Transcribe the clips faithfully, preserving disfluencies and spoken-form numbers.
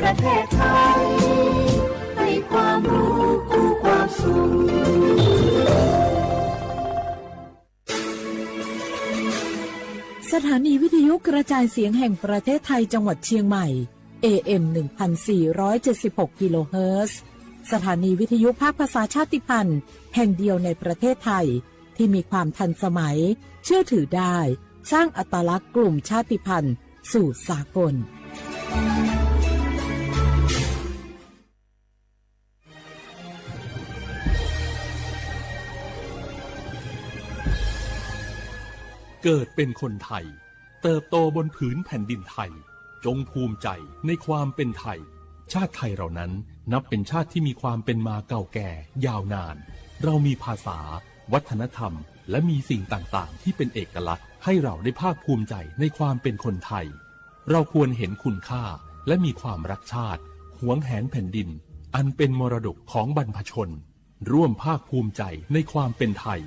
ประเทศไทย ให้ความรู้คู่ความสุข สถานีวิทยุกระจายเสียงแห่งประเทศไทยจังหวัดเชียงใหม่ เอเอ็ม หนึ่งพันสี่ร้อยเจ็ดสิบหก กิโลเฮิรตซ์ สถานีวิทยุภาคภาษาชาติพันธุ์แห่งเดียวในประเทศไทย ที่มีความทันสมัย เชื่อถือได้ สร้างอัตลักษณ์กลุ่มชาติพันธุ์สู่สากล เกิดเป็นคนไทย เติบโตบนผืนแผ่นดินไทย จงภูมิใจในความเป็นไทย ชาติไทยเรานั้นนับเป็นชาติที่มีความเป็นมาเก่าแก่ยาวนาน เรามีภาษา วัฒนธรรม และมีสิ่งต่างๆ ที่เป็นเอกลักษณ์ ให้เราได้ภาคภูมิใจในความเป็นคนไทย เราควรเห็นคุณค่า และมีความรักชาติ หวงแหนแผ่นดิน อันเป็นมรดกของบรรพชน ร่วมภาคภูมิใจในความเป็นไทย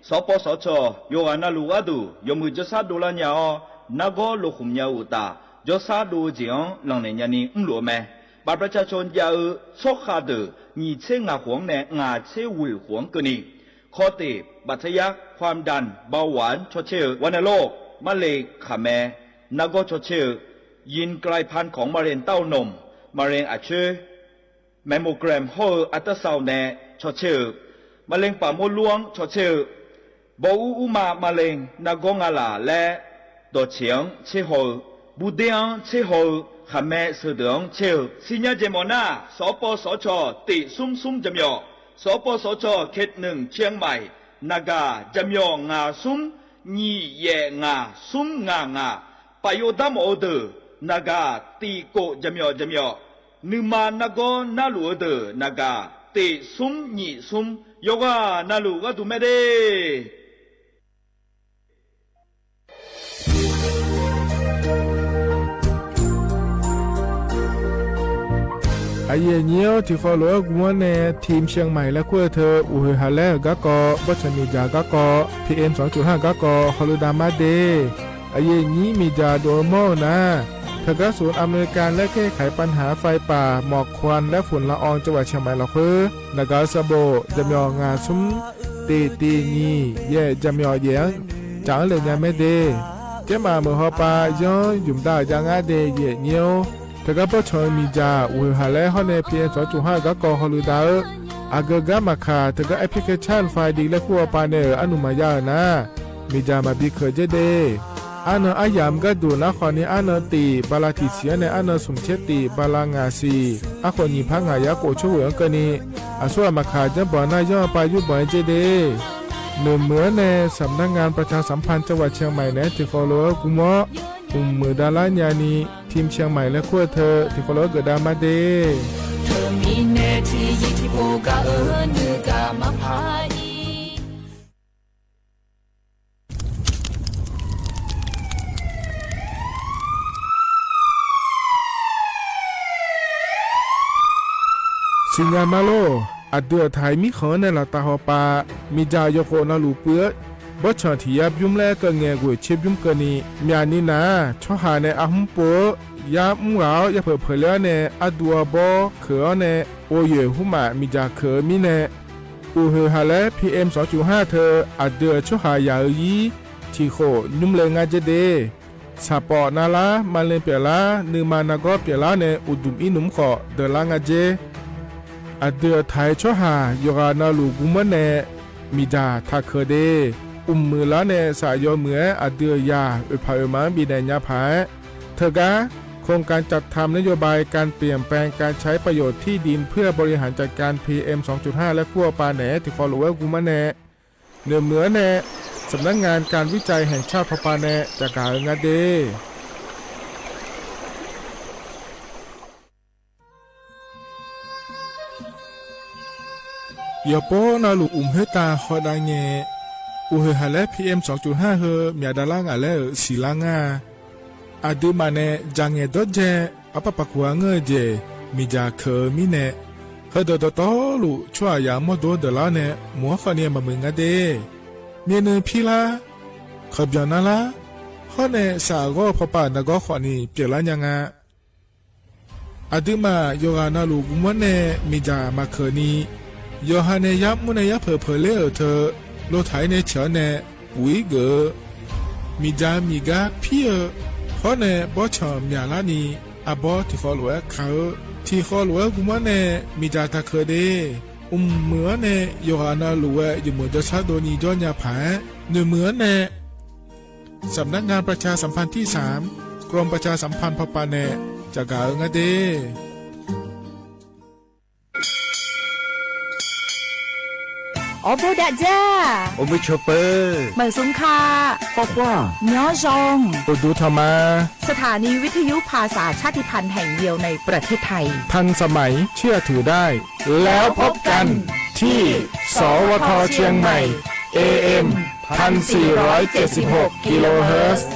Sawqpawv sawqcawq yawqghaq navluf gharduq yawmuiq jawrshar dovlar nya-awr, nargawr lokhmq nya-eu uqtaf, jawrshar dov-eu jeq-anr lanqnaeq nyani mrluf-eu mae. บัตรประชาชน jav-eu tsawrkhav deuq nyiq tser ngaq khof-anr nae ngaq tser ghoeq khof-anr keuvni, ข้อติ บัตรทะยัก ความดัน เบาหวาน cawcaer-eu, วัณโรค marle khaqmae nargawr cawcaer-eu, ยินกลายพันธุ์ของมะเร็งเต้านม มะเร็งอักเสบ mammogram hawr-eu อัลตราซาวน์ nae cawcaer-eu, มะเร็งปากมดลูก cawcaer-eu, บอ urmaf มะเร็ง nargawr ngalaf laer dawqtseq-anr tserhaw-eu, burder-anr tserhaw-eu, khaqmae sheuqdeuq-anr caer-eu, siqnya jeq mawf nar, sawqpawv sawqcawq tiq smr smr jaqmyawf, sawqpawv sawqcawq เขตหนึ่ง เชียงใหม่ naqgaq jaqmyawf ngaq smr nyiq yaef ngaq smr ngaq ngaq, paf yov darmawf-eu deuq naqgaq tiq kof jaqmyawf jaqmyawf, nuima nargawr narluf-eu deuq naqgaq tiq smr nyiq smr, yawqghaq navluf gharduq mae de. Aqyuif aqnyir-awr, tiqkhawf lof-aer guvlanr nae ทีมเชียงใหม่ laer kur-eu teu, uqhoeq haq laer-euq garkawv, bawrtsanq miqdzaq garkawv, P M สองจุดห้า garkawv hawludav mar de. Aqyuif aqnyir miqdzaq dov-eu mawr-eu nar, teugar ศูนย์อำนวยการแก้ไขปัญหาไฟป่า หมอกควันและฝุ่นละออง จังหวัดเชียงใหม่ lafkhoer naqgaq-eu sanqbof jaqmyawf ngaq smr tiq tiq nyiq yaef jaqmyawf yaef-anr caf-anr laeq nya mae de. Jaermaf meuq hawpav yanr ymq dav-euq jav ngar de, aqyuif aqnyir-or. Teugar bawrtsanq-eu miqdzaq uqhoeq haq laer hawr nae P M สองจุดห้า garkawv hawludav-eu, aqgeu gar maqkaq teugar แอปพลิเคชัน ไฟดี laer kur hawpav nae-euq arnmq maqya-euq nar, miqdzaq maqbi keuq dzer de. Arnan aryamq gharduq narkhawf ni arnan tiq bala tiq siq-anr nae arnan smq tser tiq bala ngaq siq, arkhof nyiq par ngaq yar khof tsawrghoeq-anr keuvni, aqsurghaq maqkaq janrbanq nar yanr-eu pav yurbanq-aer dzer de. Noeqmuiq-anr nae สำนักงานประชาสัมพันธ์จังหวัดเชียงใหม่ naeq-aer tiqkhawf lof-aer guvmawr, mqmuiq davlar nyani, ทีมเชียงใหม่ laer kur-eu teu tiqkhawf lof-aer geufdav mar de. Teumirnae tiqzir tiqpov gaq-eu nuigaq maqpar ir. Siqnya ma lor. Aqdui aqtaq-iq mirkhanq-anr nae laftav hawpav, miqdzaq yawkhof navluf puiv-eu bawrtsanq tiq yar bymr laer keuv ngae ghoeq tser bymr keuvni, myaqni nar-aq, tsawrhaq nae arhmr pov-eu yar mr ghaq-awr yapeuq peuq ler-awr nae arduv arbawr keuq-awr nae, ghovyoeq hmrmaf miqdzaq keuq-eu mirnae, uqhoeq haq laer P M สองจุดห้า teu aqdui-euq tsawrhaq yaq-eu ir tiqkhof nymr le ngar dzer de. Saqpawf navlar, maqle pyeuflar, nuima nargawr pyeuflar nae uqduq ir nmr khawf deuqlar nga dzer. Aqdui aqtaq-iq tsawrhaq yawqghaq navluf guvmanr nae miqdzaq taqkeuq de. Mqmuiq lar nae saf yawmuiq-aer aqdui-euq yaq oeqpaq oeqma-anr bifnaeq nya paq-aer, teugar โครงการจัดทำนโยบายการเปลี่ยนแปลงการใช้ประโยชน์ที่ดินเพื่อบริหารจัดการ P M สองจุดห้า laer kur hawpav naeq-aer tiqkhawf lof-aer guvmanr nae, noeqmuiq-anr nae สำนักงานการวิจัยแห่งชาติ hawpav nae caqgaq-eu nga de. Yawqpov navluf uqmq khoertav hawdav ngae, uqhoeq haq laer P M สองจุดห้า heu myaq davlar ngaq laer-euq siqlar ngar-a. Aqduimaf nae dzaq ngaeq dawrdzae arpar paq kuq-a ngeur-eu jeq miqdzaq keuq-eu mirnae, Heudeuq dawqtawvluf tsawrhaqzaq mawrdo-anr deuqlar-awr nae, mq-anr khawfni maqmuiq nga de. Myavnuiv pirlar, kaqbyanq narlar, hawr nae saqghawr pawpav nargawr khawfni pyeuflar nya nga. Aqduimaf yawqghaq navluf guvmawr nae miqdzaq maqkeuq ni, yawqha nae yarmr nae yarpeuq peuqler-euq teu, lotaq-ir nae ciq-awr nae, puq-ir geuf-eu, miqdzaq miqgar pir-eu, hawr nae bawrtsanq myaqlar ni, arbawr tiqkhawv lof-aer ka-eu, tiqkhawv lof-aer guvmawr nae miqdzaq taqkeuq de. Mqmuiq-anr nae yawqghaq navluf-aer yawmuiq jawrshar dovni jawr nya paq-aer, noeqmuiq-anr nae สำนักงานประชาสัมพันธ์ที่สาม กรมประชาสัมพันธ์ พป nae caqgaq-eu nga de. Awrbo dav dzar. Awrboer cawpeu. Maqsmq ka. Khawrkhawr. Nymr zaw. Uqduq tanqma. สถานีวิทยุภาษาชาติพันธุ์แห่งเดียวในประเทศไทย ทันสมัยเชื่อถือได้ แล้วพบกันที่ สวท เชียงใหม่ เอเอ็ม พันสี่ร้อยเจ็ดสิบหก กิโลเฮิรตซ์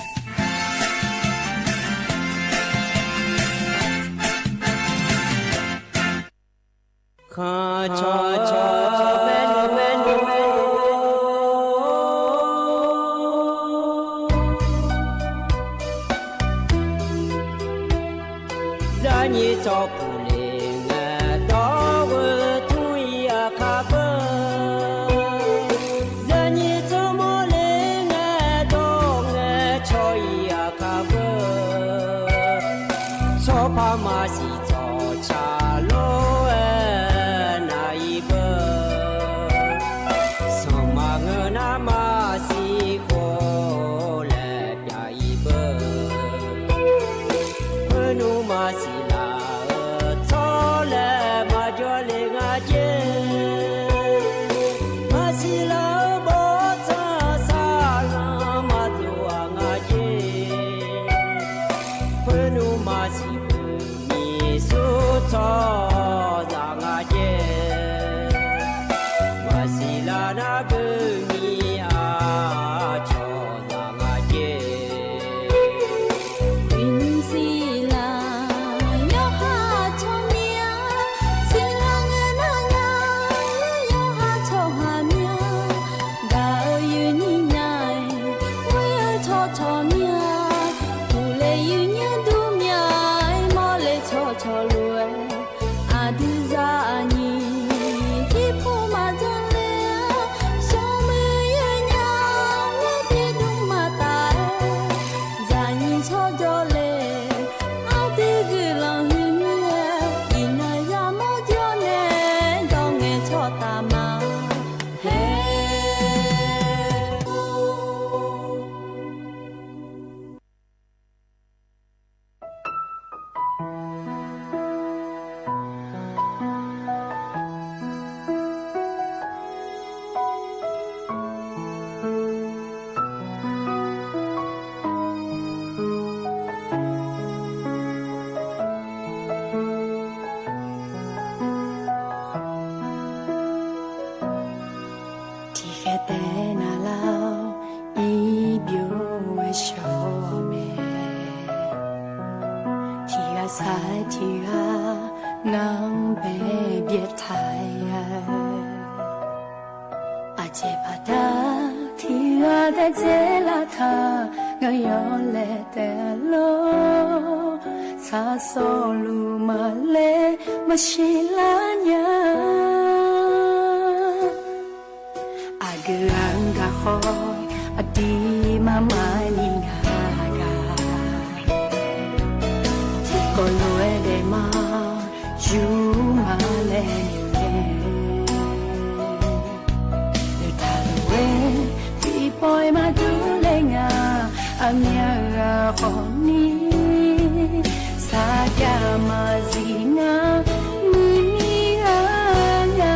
Zaqnyiq tsawrpuq le ngae dawr-eu tmr-ir aqkar beu. Zaqnyiq tsawrmawr le ngae dawr ngae cawq-ir aqkar beu. Tsawrpar maqsiq tsawqtsaq lof-aer nav-ir beu. Sanqpaq ngeur nar maqsiq khof laer pyav-ir beu. Khoer nmr maqsiq laf-euq tsawrlae maqjawr le nga jer. Maqsiq laf-euq bawrtsanq saqlanq maqdov-aq nga jer. Khoer nmr maqsiq beu nyiq sur tsawrhaqzaq nga jer. Maqsiq laf nar beu nyiq aqcawq zaq nga jer. Uiqnymr siqlaq yawqha tsawrmyanr, siqlaq ngae nar nya, yawqha tsawrhaq myanr, gaq-eu yuifnyir nya-iq, ghoer-eu tsawrcawq myanr, uqle yuifnyir dur mya-aer mawrle tsawrcawq lof-aer, aqdui zaqnyiq tirpov maqdzanr ler-a, smrmuiq yawnyaf-aer tiqdmr maqtaf-aer, zaqnyiq tsawrjawr le, aqdui guiqlanq huiq mir-aer, iqnan yamawr jawr nae dawr ngae tsawrtaf ma. Haer. Tiqkhaer taef navlar-awr, irbyov-aer shawr-awq mae. Tiqghaq sar-aer tiqghaq nanrbae byaer taq-aer-a. Aqjeq baqdanae tiqghaq daef dzae lar taq, ngaq yawlaeq taef lor. Saqsawqluf maqlaer maqsiq lar nya. Aqgeu ghaq-anr gaq khawf, aqdirmar maqni ngaq gaq. Tiqkawv lof-aer daef ma, yur ma laer noeq mae. Noeqtaq lof-aer tiqpawf-aer maqdur ler nga, aqmyaq ghaq khawfni. Saqjav maqzif ngar, muiqni ghaq nga.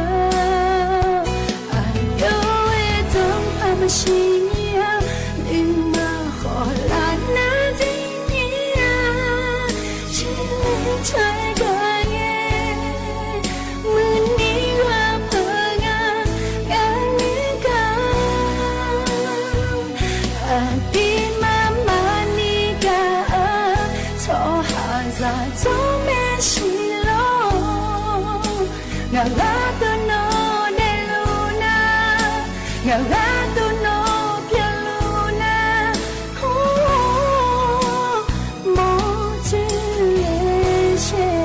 Aqyawf-aer tanqpaq maqsiq nyir-a, nuima khawf lar nar dzir nyir-a. Shirler caer gaq-aer, muiqni ghaq peuq nga, gaq ni gaq. Aqdirmar maqni gaq-eu tsawrhaqzaq tsawrmae siq lor. Ngaq gharduq nawq pyeufluf nar, mawrcuiv le shae.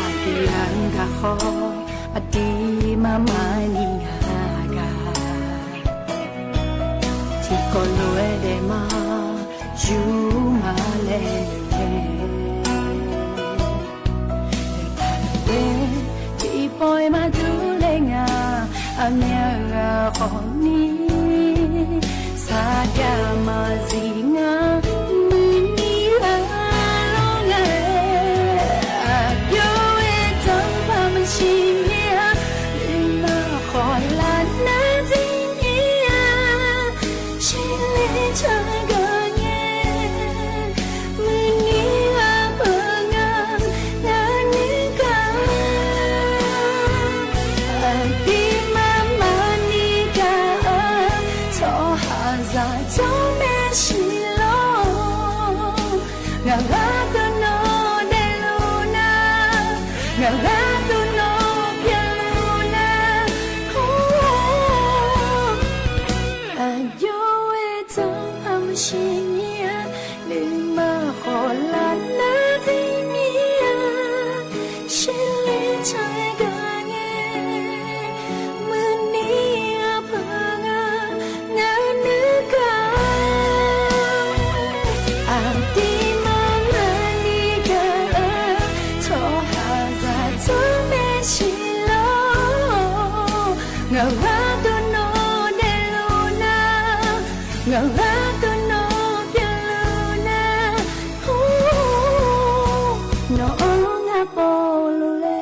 Aqdui-aq gaq khawf, aqdui marmar ni ngaq gaq. Tiqkawv lof-aer daef ma, yur ma laer nae. Daeqtaq-aer tiqpawf-iq maqdur laer ngaq, aqmyaq ghaq khawf ni, sarjax maqzif ngar, muiqni ghaq lawr nga-aer, aqjox-aer tanqpaq maqsiq mir-a, nuima khawf lar nar zir mir-a, shirler can gaq ngae, muiqni ghaq peuq nga, ngar nuigaq. Aqdui marmar ni gaq-eu tsawrhaqzaq jawr maeqshi lawr. Ngaq gharduq nawq daefluf nar, ngaq gharduq nawq pyeufluf nar, aqjox-aer tanqpaq maqsiq mir-a, nuima khawf lar nar zir mir-a, shirler can gaq ngae, muiqni ghaq peuq nga, ngar nuigaq. Aqdui marmar ni gaq-eu tsawrhaqzaq jawr maeqshi lawr. Ngaq gharduq nawq daefluf nar, ngaq gharduq nawq pyeufluf nar, nawq-anr ngar povluf le.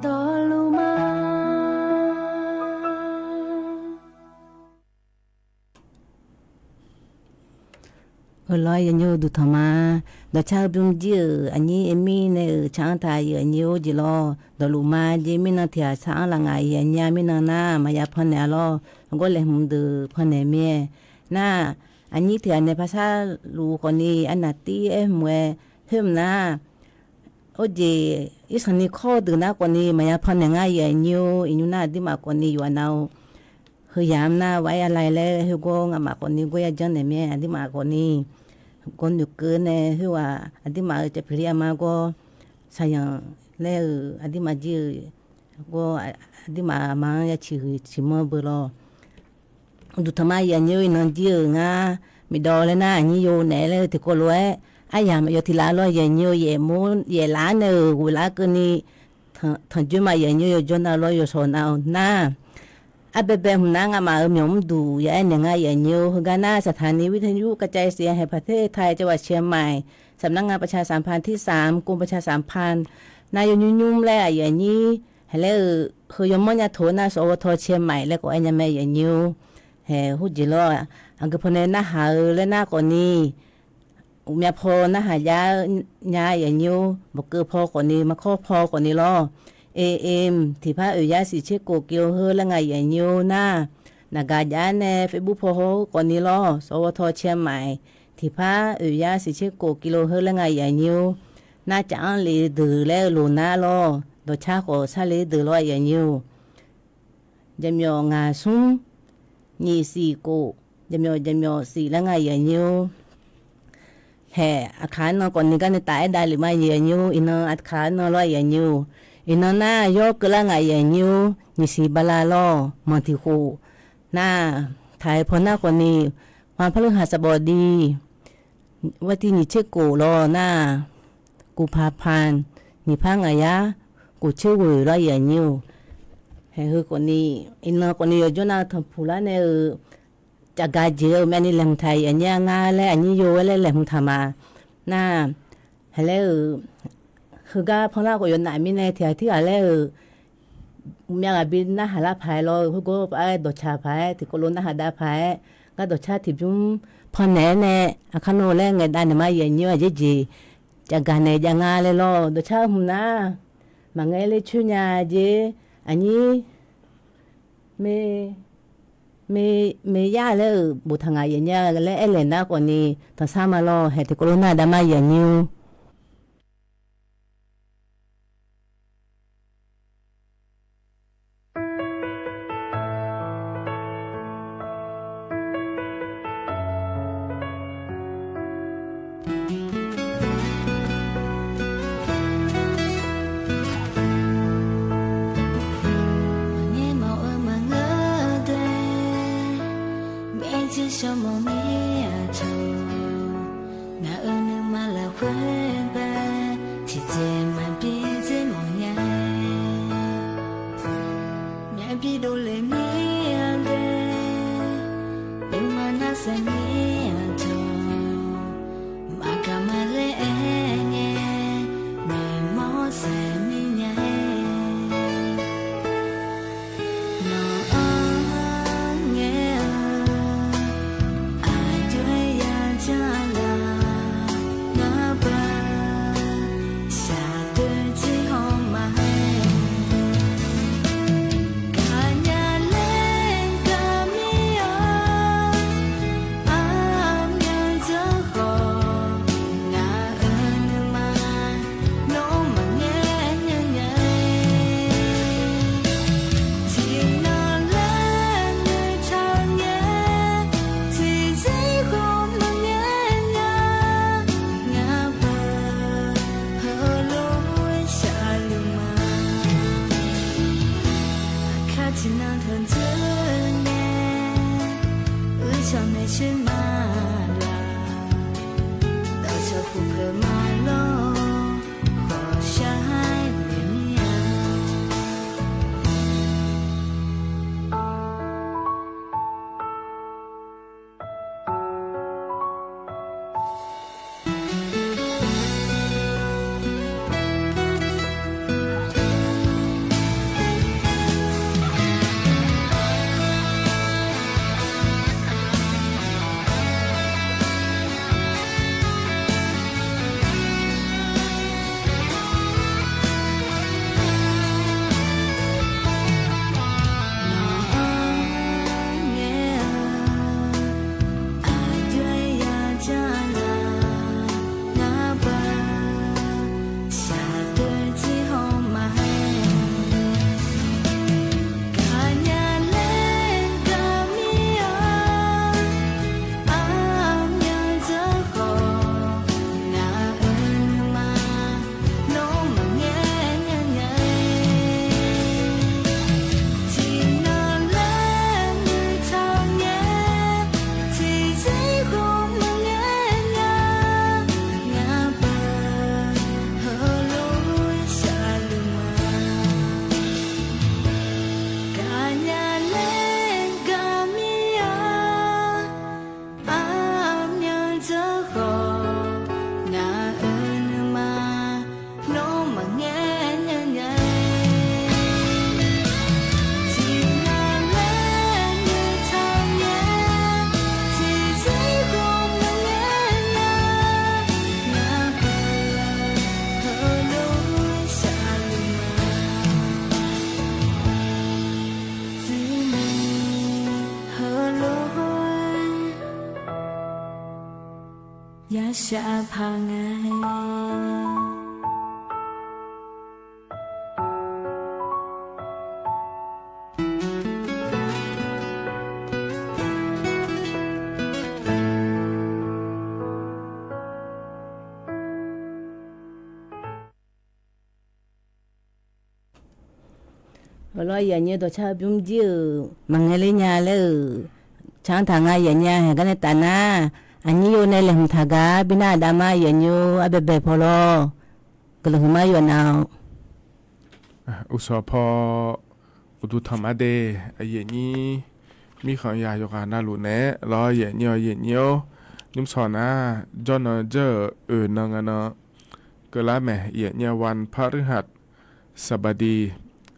Dawqluf ma. Euq lawr, yaqnymr-eu duqtanq ma. Dawqcar-eu bym jir-euq aqnyir Emi nae-euq tsaq-anr taq yawf aqnyir-or jeq lawr. Dawqluf ma jeq mirnan tiq ghaq tsaq-anr laf ngaq yawf aqnyir-a mirnan nar, maqya pannaeq-a lawr. Heugar laeqhmq deuq pannaeq mir-aer nar, aqnyir tiq ghaq nae par sharluf khawfni arnaq tir aer hmq-aer khoermq nar, or jeq irsanq ni kawr-eu deuq nar khawfni maqya pannaeq ngar yawf aqnyir-or, iqnymr nar aqdirmaf khawfni yawqha nav-eu heuyaq-anr nar, waq-aer yalae laer khoergawr ngamaf khawfni gawr yajanr naeq mir-aer aqdirmaf khawfni gawrnoeq keuv nae khoerghaq aqdirmaf-euq cavpyqlir armar gawr, saqyanq laer-euq aqdirmaf jir-euq gawr, aqdirmaf ma-anr ya ciqhuiq ciqmanr beu lawr. Uqduq tanqma yawf aqnyir-or, iqnan jir-euq ngar miqdawv laer nar aqnyir yo naeq laer-eu tiqkawv lof-aer aryamq yawf tiq laf lawr yawf aqnyir-or, yaef mur yaef laf-anr nae-euq ghoeq laf-anr keuvni tanqjoer ma yawf aqnyir-or, yawjawr nav lawr yawshawq nav-eu nar, arbaebae hmq nar ngamaf-euq myawq mrduq ya aer naeq ngar yawf aqnyir-or, heugar nar สถานีวิทยุกระจายเสียงแห่งประเทศไทย จังหวัดเชียงใหม่ สำนักงานประชาสัมพันธ์ที่สาม กรมประชาสัมพันธ์ nav yawnymr nymr laer aqyawf aqnyir haeq laer-euq heu yawmanr nya taq-eu nar สวท. เชียงใหม่ laer khawf aer nya mae yawf aqnyir-or. Haeq hur jeq lawr, aqgeu pawnae narhaq-eu laer nar khawfni, uqmya paw narhaq jar nya yawf aqnyir-or, bawqkeuv paw khawfni, markawr paw khawfni lawr, AM tiqpar oeq yar siqtser kof กิโลเฮิรตซ์ laer nga yawf aqnyir-or nar, naqgaq jav nae Facebook paw hawr-eu khawfni lawr, สวท. เชียงใหม่ tiqpar oeq yar siqtser kof กิโลเฮิรตซ์ laer nga yawf aqnyir-or nar, caf-anr lef deuq laer-eu loq nar lawr, dawqcar khawf sharle deuq lawr yawf aqnyir-or. Jaqmyawf ngaq smr nyiq siq kof, jaqmyawf jaqmyawf siq laer nga yawf aqnyir-or. Haeq aqkaq-anr nan khawfni garnae taf-aer davlef ma yawf aqnyir-or, iqnan aqkaq-anr nan lawr yawf aqnyir-or. Iqnan nar yawr keuvlar nga yawf aqnyir-or, nyiq siq bala lawr manq tiq khof nar, taq-aer paw nar khawfni, วันพฤหัสบดี วันที่ nyiq tser kof lawr nar, Guqpaq paq, nyiq par ngaq yar, guqcoer ghoeq lawr aqyuif aqnyir-or. Haeq heu khawfni, iqnan khawfni yawqjawr nav tanqpuq lar nae-euq, cavgaq jeq-eu myavni laeqhmq taq aqnyir-a ngar laer aqnyir yo-aer laer laeqhmq taq ma. Nar, haeq laer-euq, heugar panlar khawf yawnaf mirnae tiq ghaq tirghaq laer-euq, myav ghaq bi narhaq lar paq-aer lawr-eu, khoergawr paq-aer dawqcaq paq-aer tiqkawv lof narhaq dav paq-aer, gar dawqcar tiqbymr pannaeq-aer nae, aqkar nawr laer ngaeqdav naeq ma aqyuif aqnyir-aq jeq jeq, cavgaq naeq jav nga laer lawr-eu dawqcar-eu hmq nar, maqngae ler coer nya jer, aqnyir, me, me, meyar laer-euq boftaq ngaq aqyuif aqnyir-a laer aernaeq nar khawfni tanqsar ma lawr, haeq tiqkawv lof narhaq dav ma aqyuif aqnyir-or. Maqngeur mawf-eu maqngeur deuq, maerjir shawr mawf mir-aq taq, ngaq-euq nuima lafkhoer bae, tiqjeq maqbi dzer mawf nya-aer. Myav bi dovle mir-a deuq, nuima nar saef mir-aq taq, maqgaq maqler aer ngae, noeqmawr saef mir nya-aer. Nawq-anr ngae-eu aqjox-aer yajanr laf, ngar baq shaqdui jir haw ma-aer. Gaqnya laer gaq mir-a, armyan dzeur khawf, ngaq-euq nuima nawr maqngaer nya nya-aer. Tiqnan laer noeqtaq ngae, tiqzir khawf maqngaer nya, ngaq baq heulof-aer shaqluf ma. Aqkar tiqnan tanqdzeur ngae, uiqcawq maeqshoer ma laf, dawqcawq puq peuq ma lawr, khawqshar-aer noeq mir-a. Gaqnya laer gaq mir-a, armyan dzeur khawf, ngaq-euq nuima nawr maqngaer nya nya-aer. Tiqnan laer noeqtaq ngae, tiqzir khawf maqngaer nya, ngaq baq heulof-aer shaqluf ma. Tsuif muiq heulof-aer yashaq paq nga-aer. Heulof-aer aqyuif aqnyir dawqcar bymr jir-euq maqngae ler nya laer-euq, canr taq nga aqyuif aqnyir-a. Haeq gar nae taf nar, aqnyir yo nae laeqhmq taq gar bi nar-aq dav ma aqyuif aqnyir-or, arbaebae paw lawr. guiqlanq huiqma yawf nav-awq. Uqsawq paw uqduq tanq ma de, aqyuif aqnyir mirkhanq yaq yawqghaq navluf naeq-aer lawr, yaef nyir-awr yaef nyir-awr, nymrshawq nar jawrnan dzeur-euq oeq nan nga nan keuvlar mae, yaef nyir-awr วันพฤหัสบดี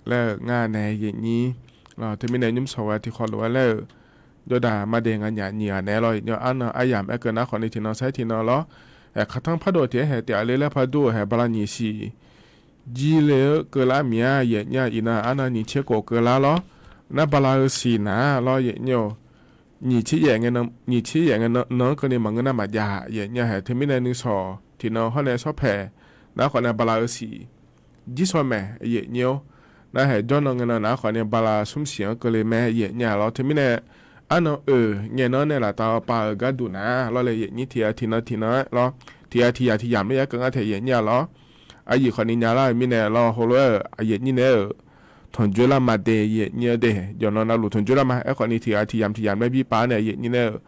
laer-euq ngar nae yaef nyir. Teumirnae nymrshawq ghae tiqkhawf lof-aer laer-euq jawrdaq ma de, nganyaf nyiq ghaq naeq-aer lawr, yaef nyir-awr arnan aryamq aerkeuv nar khawfni tiqnan sair tiqnan lawr. Aer, kaqtanr pardov tiq-aer haeq taef-a le laer pardov-eu haeq bala nyiq siq jir le-eu keuvlar miq-a, yaef nyir-a iqnan arnan nyiq tser khof keuvlar lawr. Nar bala-eu siq naq-a lawr, yaef nyir-awr nyiq tser yaef ngae nan, nyiq tser yaef ngae nan-anr keuvni maqngeur nar maqjav, yaef nyir-a haeq teumirnae nuishawq tiqnan hawr nae shawr paeq nar khawfni bala-eu siq jir shaw mae, yaef nyir-awr. Nar haeq jawrnan ngae nan nar khawfni bala smr siq-anr keuvle mae, yaef nyir-a lawr. Teumirnae arnan oeq ngae nan nae laftav-awr pav-euq gharduq naq-a lawr le, yaef nyir tiq ghaq tiqnan tiqnan-aer lawr, tiq ghaq tiq yamq tiq yamq laer ya keuv ngar taeq yaef nyir-a lawr. Aqyuif khawfni nya lar-euq mirnae lawr, heulof-aer-euq aqyaef nyir nae-euq tanqdzoer lar ma de, yaef nyir-awr de, jawqnan navluf tanqdzoer lar ma. Aerkhawfni tiq ghaq tiq yamq tiq yamq laer bi pav-awr nae yaef nyir nae-euq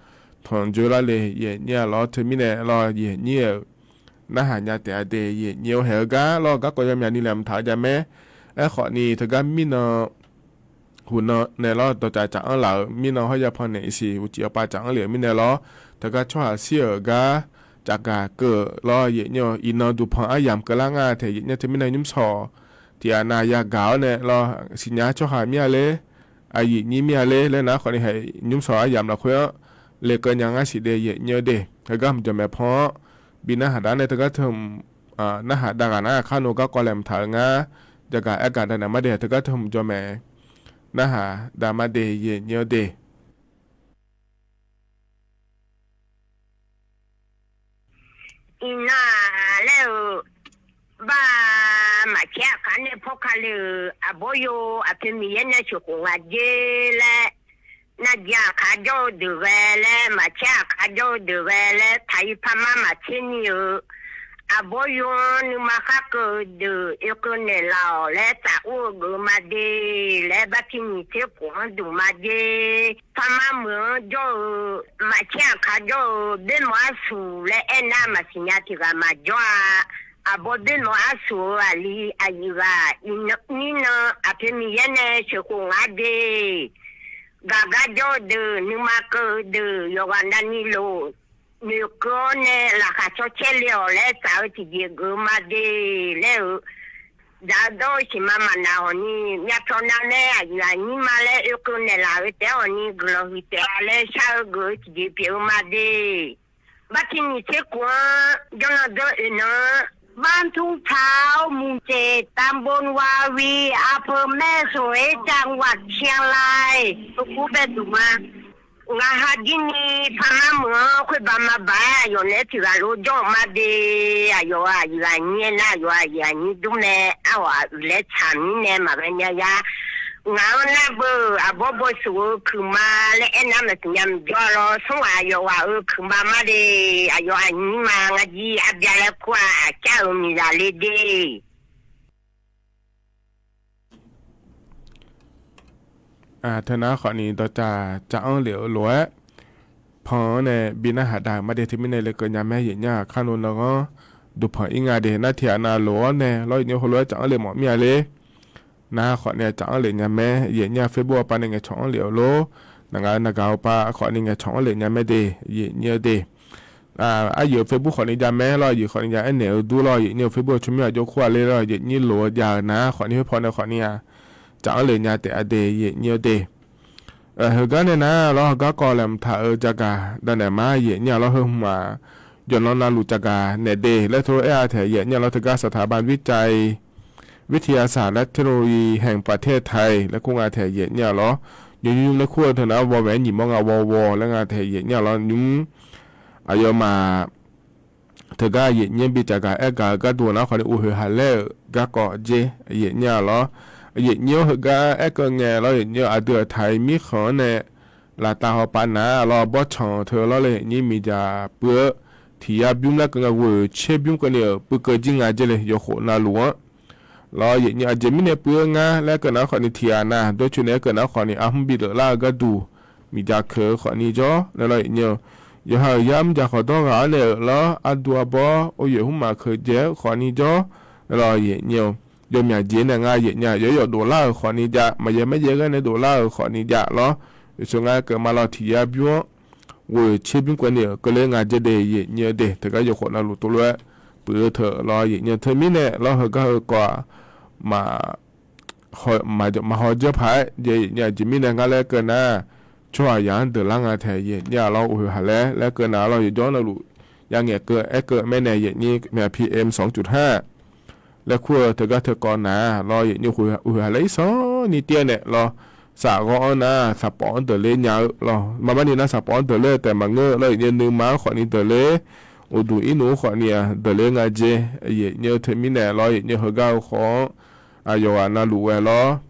tanqdzoer lar le, yaef nyir-a lawr. Teumirnae lawr, yaef nyir-euq narhaq nya taef-a de, yaef nyir-awr haeq-eu gar lawr, garkawv yawmyaq ni laeqhmq taq-eu jamaer. Aerkhawfni teugar mirnan huqnan nae lawr, dawqtsaf tsaf-anr laf-euq mirnan hawr yapan naeq-iq siq uqcif yawpav tsaf-anr lef-euq mirnae lawr, teugar tsawrhaq shir-euq gar tsafgaq keuv-eu lawr, yaef nyir-awr iqnan duqpanq aryamq keuvlar nga taeq yaef nyir-awr teumirnae nymrshawq tiq ghaq nav yagaq-awr nae lawr, siqnya tsawrhaq mir-a ler, aqyuif nyir mir-a ler laer nar khawfni haeq nymrshawq aryamq lafkhoer-anr lekeuv nya ngar siq de, yaef nyir-awr de. Heugar hmq jawq maeq pan-anr bi narhaq dav nae teugar teu hmq narhaq dav ghaq nar kar nor garkawv laeqhmq taq-eu ngar, jagaq aergaq dav naeq ma de, teugar teu hmq jawq maeq narhaq dav ma de, yaef nyir-awr de. Iqnan-aq laer-euq, bar-a, maqcaer aqkar nae pawrka le-euq aqbawr yo, aqpoeq Miqyaer nae sheuqkhof nga jer laer, navjaq aqkar jawr-eu deuq ghae laer, maqcaer aqkar jawr-eu deuq ghae laer, taq-ir parmar maqtser ni-euq aqbawr yo-anr nuima khar keuv-eu deuq oekeuv naeqlaf-awq laer tsaf ur-eu geuf ma de laer, bartiq nyiq tser khof-anr duq ma jer. Parmar meuq-anr jawr-eu, maqcaer aqkar jawr-eu, boermawf arsuq laer aernar maqsiq nya tiq ghaq maqjawr-a. Aqbawr boermawf arsuq-eu aqli aqyuif ghaq, iqnan mirnan aqpoeq Miqyaer nae sheuqkhof nga de. Gaqgar jawr-eu deuq, nuima keuv-eu deuq, yawqghaq navni lof noeqkeuv-awr nae laqkhaq cawcaer le-awq laer tsaf-eu tiqjeq geuf ma de laer-euq, dzaq-eu dawr-eu siqma maqnaq hawq ni, myavpyawq nav nae aqyuif aqnyir ma laer oekeuv naeqlaf-eu taef-aer hawq ni guiqlanq huiq taef-a laer shar-eu geuf-eu tiqjeq pyeuf-eu ma de. Bartiq nyiq tser khof-anr jawrnan dawr oeq nan-anr, บ้านทุ่งพร้าว หมู่เจ็ด ตำบลวาวี อำเภอแม่สวย จังหวัดเชียงราย Ngaq ha jir ni parmar meuq-anr khoerbaq maqbaq-aer aqyawf naeq-aer tiq ghaq lof jawr-euq ma de. Aqyawf-euq aqyuif aqnyir aernar, aqyawf-euq aqyuif aqnyir dur mae. Arhawq aqyuif laer tsaq mirnae maqghae nya ya. Ngaq-anr nar beu aqbawr bawsuf-eu kuiqma laer aernar maqsiq nya maqjawr-a lawr. Smr ghaq yawqghaq-euq kuiqma mar de. Aqyawf aqnyir ma ngar jir arbya laer kur-a, aqcar-euq miqzaq le de. Teunar khawfni dawqtsaf tsaf-anr lef-eu lof-aer, pan-anr nae bi narhaq dav-euq ma de. Teumirnae lekeuv nya mae, yaef nyir-aq kar nor nanghanr duqpanq ir nga de. Nar tiq ghaq nav lof-awr nae lawr, yaef nyir heulof-aer tsaf-anr lef mawf mir-a ler. Nar khawfni tsaf-anr lef nya mae, yaef nyir-aq Facebook-awr pav nae ngaeqcawq-anr lef-eu lor. Naq ngaq-eu naq gaq-eu pav khawfni ngaeqcawq-anr lef nya mae de, yaef nyir-eu de. Aqyuif-eu Facebook khawfni jav mae lawr, aqyuif khawfni jav aernaeq-eu dur lawr, yaef nyir-eu Facebook-eu tsawrmyanr aqjox kur-a ler lawr, yaef nyir lof-eu jav-euq nar khawfni khoerpaw nae khawfni-aq, tsaf-anr lef nya taef-a de, yaef nyir-eu de. Heugar nae nar lawr, garkawv laeqhmq taq-eu jagaq dav naeq ma, yaef nyir-a lawr. Heu hmq-aq, jawqnan navluf jagaq naeq de laer tov aer-a taeq, yaef nyir-a lawr. Teugar สถาบันวิจัยวิทยาศาสตร์และเทคโนโลยีแห่งประเทศไทย laer kur nga taeq, yaef nyir-a lawr. Nymr nymr laer kur-eu teunar, vawv maeq-aer nyiq mawr nga vawv vawv laer nga taeq, yaef nyir-a lawr. Nymr aqyawfmaf teugar yaef nyir bi jagaq aer gaq-eu gharduq nar khawfni uqhoeq haq laer-euq garkawv jer, yaef nyir-a lawr. Yaef nyir-anr heugar aerkeuv ngae lawr, yaef nyir-eu aqdui aqtaq-iq mirkhanq-anr nae laftav hawpav nar lawr, bawrtsanq teu lawr le, yaef nyir miqdzaq puiv-eu tiq yar bymr laer keuv nga, ghoeq tser bymr keuvni-euq puiv keuv jir nga jer le, yawkhof navluf-anr lawr, yaef nyir aqjeq mirnae puiv-eu ngar laer keuv nar khawfni tiq ghaq nav dawrcoeni laer keuv nar khawfni arhmr bi leuflar-eu gharduq miqdzaq keuq-eu khawfni jawr nae lawr, yaef nyir-eu yawqha-euq yar mrjaq khawqdawr ghaq-anr nae-euq lawr, arduq arbawr oyoeq hmrmaf keuq jaev-eu khawfni jawr Lawr, yaeq nyir-eu, yawmyaq jeq nae ngar yaeq nyir-a, yawr yawf doflar-euq khawfni jav, maqyaer maeryaer ghaer nae doflar-euq khawfni jav lawr. Oeqsoeq ngar keuv ma lawr, tiq yar bymr-anr ghoeq tser bymr keuvni-euq keuvler nga jaer de, yaeq nyir-eu de, teugar yawkhof navluf tov lof-aer puiq-eu teu lawr, yaeq nyir-eu teumirnae lawr, heugar heu kawv-aq, maq haw jeur paq-aer jaev, yaeq nyir-aq, jeq mirnae ngar laer keuv nar, tsawrhaqzaq-anr deuq lar nga taeq, yaeq nyir-a lawr, uqhoeq haq laer laer keuv nar lawr, yawqjawr navluf ya ngaeq keuv aer keuv maernae, yaeq nyir, myav P M sawq-anr cuf taq laer kur-eu teugar teukawv nar lawr, yaeq nyir, uqhoeq haq laer irsanr ni tyaer naeq lawr, saqghawr-anr nar saqpawf-anr deuq ler nya-eu lawr, marmarni nar saqpawf-anr deuq ler-eu taef maqngeur lawr, yaeq nyir, nuima-anr khawfni deuq ler, uqduq irnuf-anr khawfni-aq deuq ler nga jaer, yaeq nyir-eu teumirnae lawr, yaeq nyir, heugar-eu khawf-anr aqyawf ghaq navluf ghae lawr,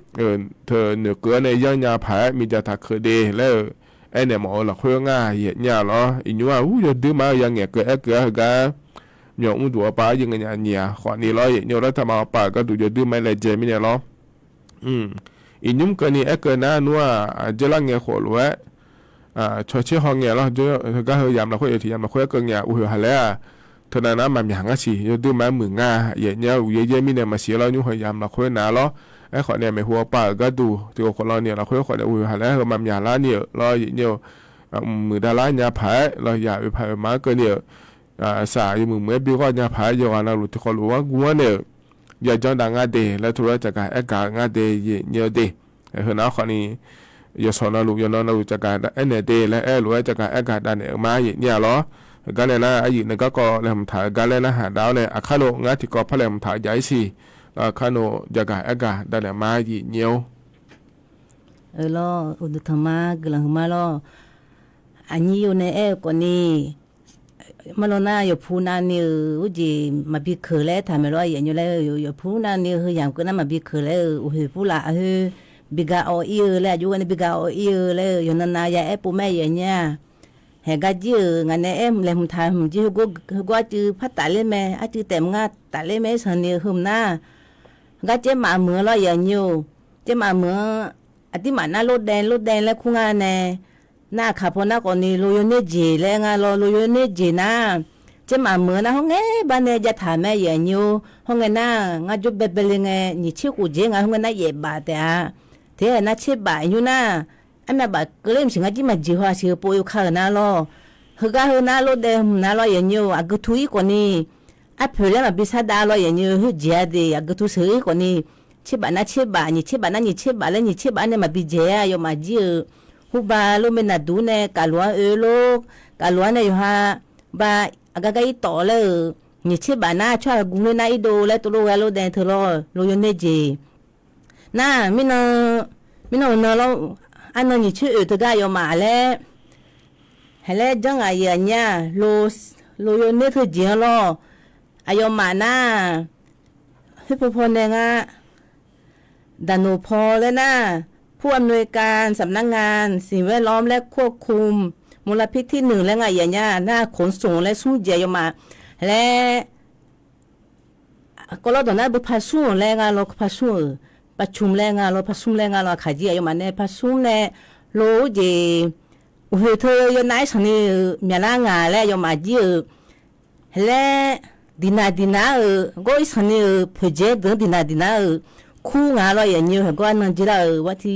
teu noeqkeuv-anr nae yanrnya paq-aer miqdzaq taq keuv de laer-euq aernaeq mawf-eu lafkhoer ngar yaeq nyir-a lawr, iqnymr-aq ur yawduir ma-aer ya ngaeq keuv aer keuv-a heugar, myawq mr duq-eu pav-aer yawngaq nyaf nyif-aq khawfni lawr, yaeq nyir-eu lartaq ma-awr pav-euq gharduq yawduir ma-aer laejae mirnae lawr. Iqnymr keuvni aer keuv nar nmr-aq, aqjeq lar ngae khof lof-aer cawtser haw ngae lawr, heugar heu yamq lafkhoer yawtiq yamq lafkhoer aer keuv ngae-aq, uqhoeq haq laer-aq, teunav nar maqmyaq ngar siq, yawduir ma-aer muiq nga, yaeq nyir-a, uqyaer yaer mirnae maqsiq lawr, nymr heu yamq lafkhoer nar lawr, aerkhawf nae maeqhu-awr pav-euq gharduq tiqghaq khawf lawr ni-euq lafkhoer khawf nae uqhoeq haq laer heu maqmyaq lar ni-euq lawr, yaeq nyir-eu, muiqdav lar nya paq-aer lawr, yaq oeq paq oeq ma-anr keuvni-euq, saq yawmuiq muiq-aer bi ghawr nya paq-aer yawqghaq navluf tiqkawv lof-anr guv-anr naeq-euq, yajan dav nga de laer tov lof-aer caqgaq aer gaq-eu nga de, yaeq nyir-eu de. Heu nar khawfni yawshawq navluf yawqnan navluf caqgaq aernaeq de laer aer-eu lof-aer caqgaq aer gaq dav naeq-eu ma, yaeq nyir-a lawr. Heugar nae nar aryuif nae garkawv laeqhmq taq-eu gar laer narhaq dav-awr nae, aqkar nov ngar tiqkawv par laeqhmq taq-eu jav-ir siq. Aqkar nov caqgaq aer gaq dav naeq ma, yaeq nyir-or. Lawr, uqduq tanq ma, guiqlanq huiq ma lawr. Aqnyir yo nae aer-eu khawfni, marlawr nar yawqpu navni-euq urjeq maqbi keuq laer aertaq maeq lawr, yaeq nyir laer-eu yawqpu navni-eu heu yamq keuv nar maqbi keuq laer-eu uqhoeq purlaf khoer bi ga awv ir-eu laer, aqjox ghae nae bi ga awv ir-eu laer-eu yawqnan nav ya aer pov mae, yaeq nyir-a. Haeq gar jir-euq ngaq nae aer laeqhmq taq hmq jir heugawr arcuiv par tafler mae, arcuiv taef mq ngar tafler mae, irsanq ni-eu heu mq nar, gar caermaf meuq-eu lawr, yaeq nyir-or. Caermaf meuq-anr aqdirmaf nar lordaev lordaev laer kur nga nae, nar aqkaq paw nar khawfni lo yawner jeq laer nga lawr, lo yawner jeq nar, caermaf meuq-eu nar hawr ngae bar nae jav taq mae, yaeq nyir-or. Hawr ngae nar ngar jawr baebae le ngae nyiq tser khof jeq nga, hawr ngae nar yaef baf taef-a. Teq-aer nar tser baf nymr nar, armyav baf keuvler maqsiq ngar jir maqjeq haw-aq siq-eu pov yov ka-euq nar lawr. Heugar heu nar lordaev hmq nar lawr, yaeq nyir-or, aqgeu tu ir khawfni, arpoeq laer maqbi sar dav lawr, yaeq nyir-eu, khoerjeq-a de aqgeu tu sheuq ir khawfni, tser baf nar tser baf, nyiq tser baf nar nyiq tser baf laer nyiq tser baf-anr nae maqbi dzaeq-a, aqyawfmaf jir-euq. Hurba lor, maernaq duq nae kavlof-anr oe lor, kavlof-anr nae yawqha ba aqgar gar ir tawf laer-euq, nyiq tser baf nar tsawrhaq guv ler nar irdov laer tov lof ghae lordaev teu lawr, lo yawner jeq. Nar, mirnan, mirnan uqnan lawr, arnan nyiq tser oeq teugar aqyawfmaf laer, haeq laer janr ngaq yaeq aqnyir-aq, lo yawner teujeq-anr lawr, aqyawfmaf nar, khoerpaw paw nae ngar, daqnoq paw laer nar, ผู้อำนวยการสำนักงานสิ่งแวดล้อมและควบคุมมลพิษที่หนึ่ง laer nga yaeq aqnyir-aq, nar khof smq laer smr jeq aqyawfmaf laer Kawvlawr dawq nar beu par smr-euq laer nga lawr, par smr-euq, par smr laer nga lawr, par smr laer nga lawr, aqkaq jir aqyawfmaf nae par smr nae, lo urjeq, uqhoeq teu yawnav-aer sanqni-euq myaqlar ngaq laer aqyawfmaf jir-euq, haeq laer, diqnaq diqnaq-euq gawr-ir sanqni-euq poeqjeq-aer deuq-anr diqnaq diqnaq-euq, kur ngaq lawr, yaeq nyir-eu haeq gawr arnan jir lar-euq, war ti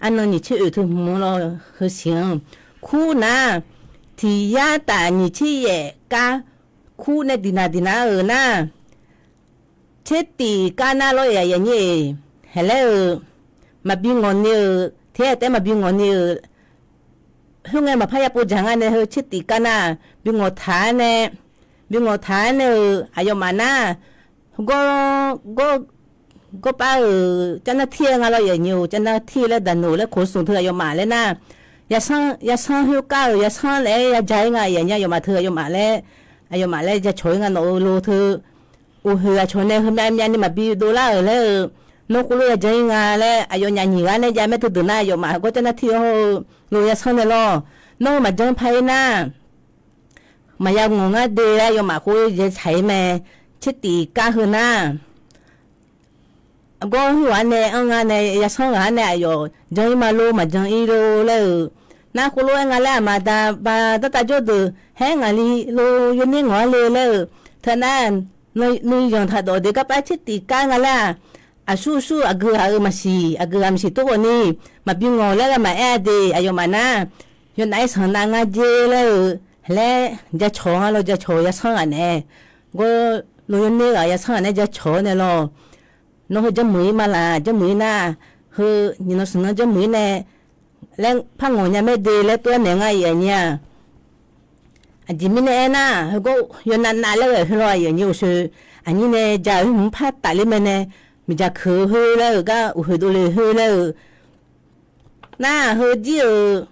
arnan nyiq tser oeq teu hmq lawr, heu siq-anr, kur nar, tiq yar taf nyiq tser yaef kar, kur nae diqnaq diqnaq-euq nar, tser tif kar nar lawr, yaeq nyir-eq, haeq laer-euq, maqbi ngawq ni-euq, teq-aer taef-aer maqbi ngawq ni-euq, khoerngae maqpar ya pov dzaq nga nae heu tser tif kar nar, bi ngawq taq-aer nae, bi ngawq taq-aer nae-euq aqyawfmaf nar, gawr, gawr, gawrpar-euq carnar tir-aer nga lawr, yaeq nyir-euq carnar tir laer daqnoq laer khof smq teu aqyawfmaf laer nar, yasanr, yasanr khoerkar-euq yasanr laer-aer ya ja-ir nga, yaeq nyir aqyawfmaf teu aqyawfmaf laer, aqyawfmaf laer jacawq-ir nga nawq-euq lo teu, uqhoeq aqcawq nae heumyav myav ni maqbi dovlar-euq laer-eu, nawr khoerlof ya jan-ir nga laer aqyawfnyaf nyiq ghaq nae jav mae teudeuq nar, aqyawfmaf gawr carnar tir-eu hawr-eu, lo yasanr nae lawr, nawr-eu maqjan par-ir nar, maqya ngawq ngar de laer aqyawfmaf khoer yatsaq-ir mae, tser tif kar heu nar, gawr hur ghaq nae anr nga nae yasanr ghaq nae aqyawf jan-ir ma lor maqjan-ir lor laer-euq, nar khoerlof-aer nga laer aqma da ba dartav jawr deuq haer ngaqli lo yawner ngawq-ar le laer-euq, teunar nuiyanq taqdawf de garpav tser tiq kar nga laer-aq, aqsur aqsur aqgeu ghaq-euq maqsiq, aqgeu ghaq maqsiq tov khawf ni, maqbi ngawq laer ghae maqaer-a de. Aqyawfmaf nar, yawnav-aer sanq nav nga jer laer-eu, laer jacawq nga lawr, jacawq yasanr ghaq naeq-aer, gawr lo yawner ghaq yasanr ghaq naeq-aer jacawq-awr nae lawr, nawr heu janrmuiq-ir ma laq, janrmuiq-ir nar, heu nyiq nan smq nan janrmuiq-ir nae laer par ngawq nya mae de laer tov-aer naeq nga aqyuif aqnyir-aq. Aqjeq mirnae aernar, heugawr yawnav nav laer ghae heu lawr aqyuif aqnyir uqshoe, aqnyir nae ja-eu hmq par tafler mae nae, miqdzaq keuq-eu khoer laer-euq gar uqhoeq dovle khoer laer-euq nar, heu jir-euq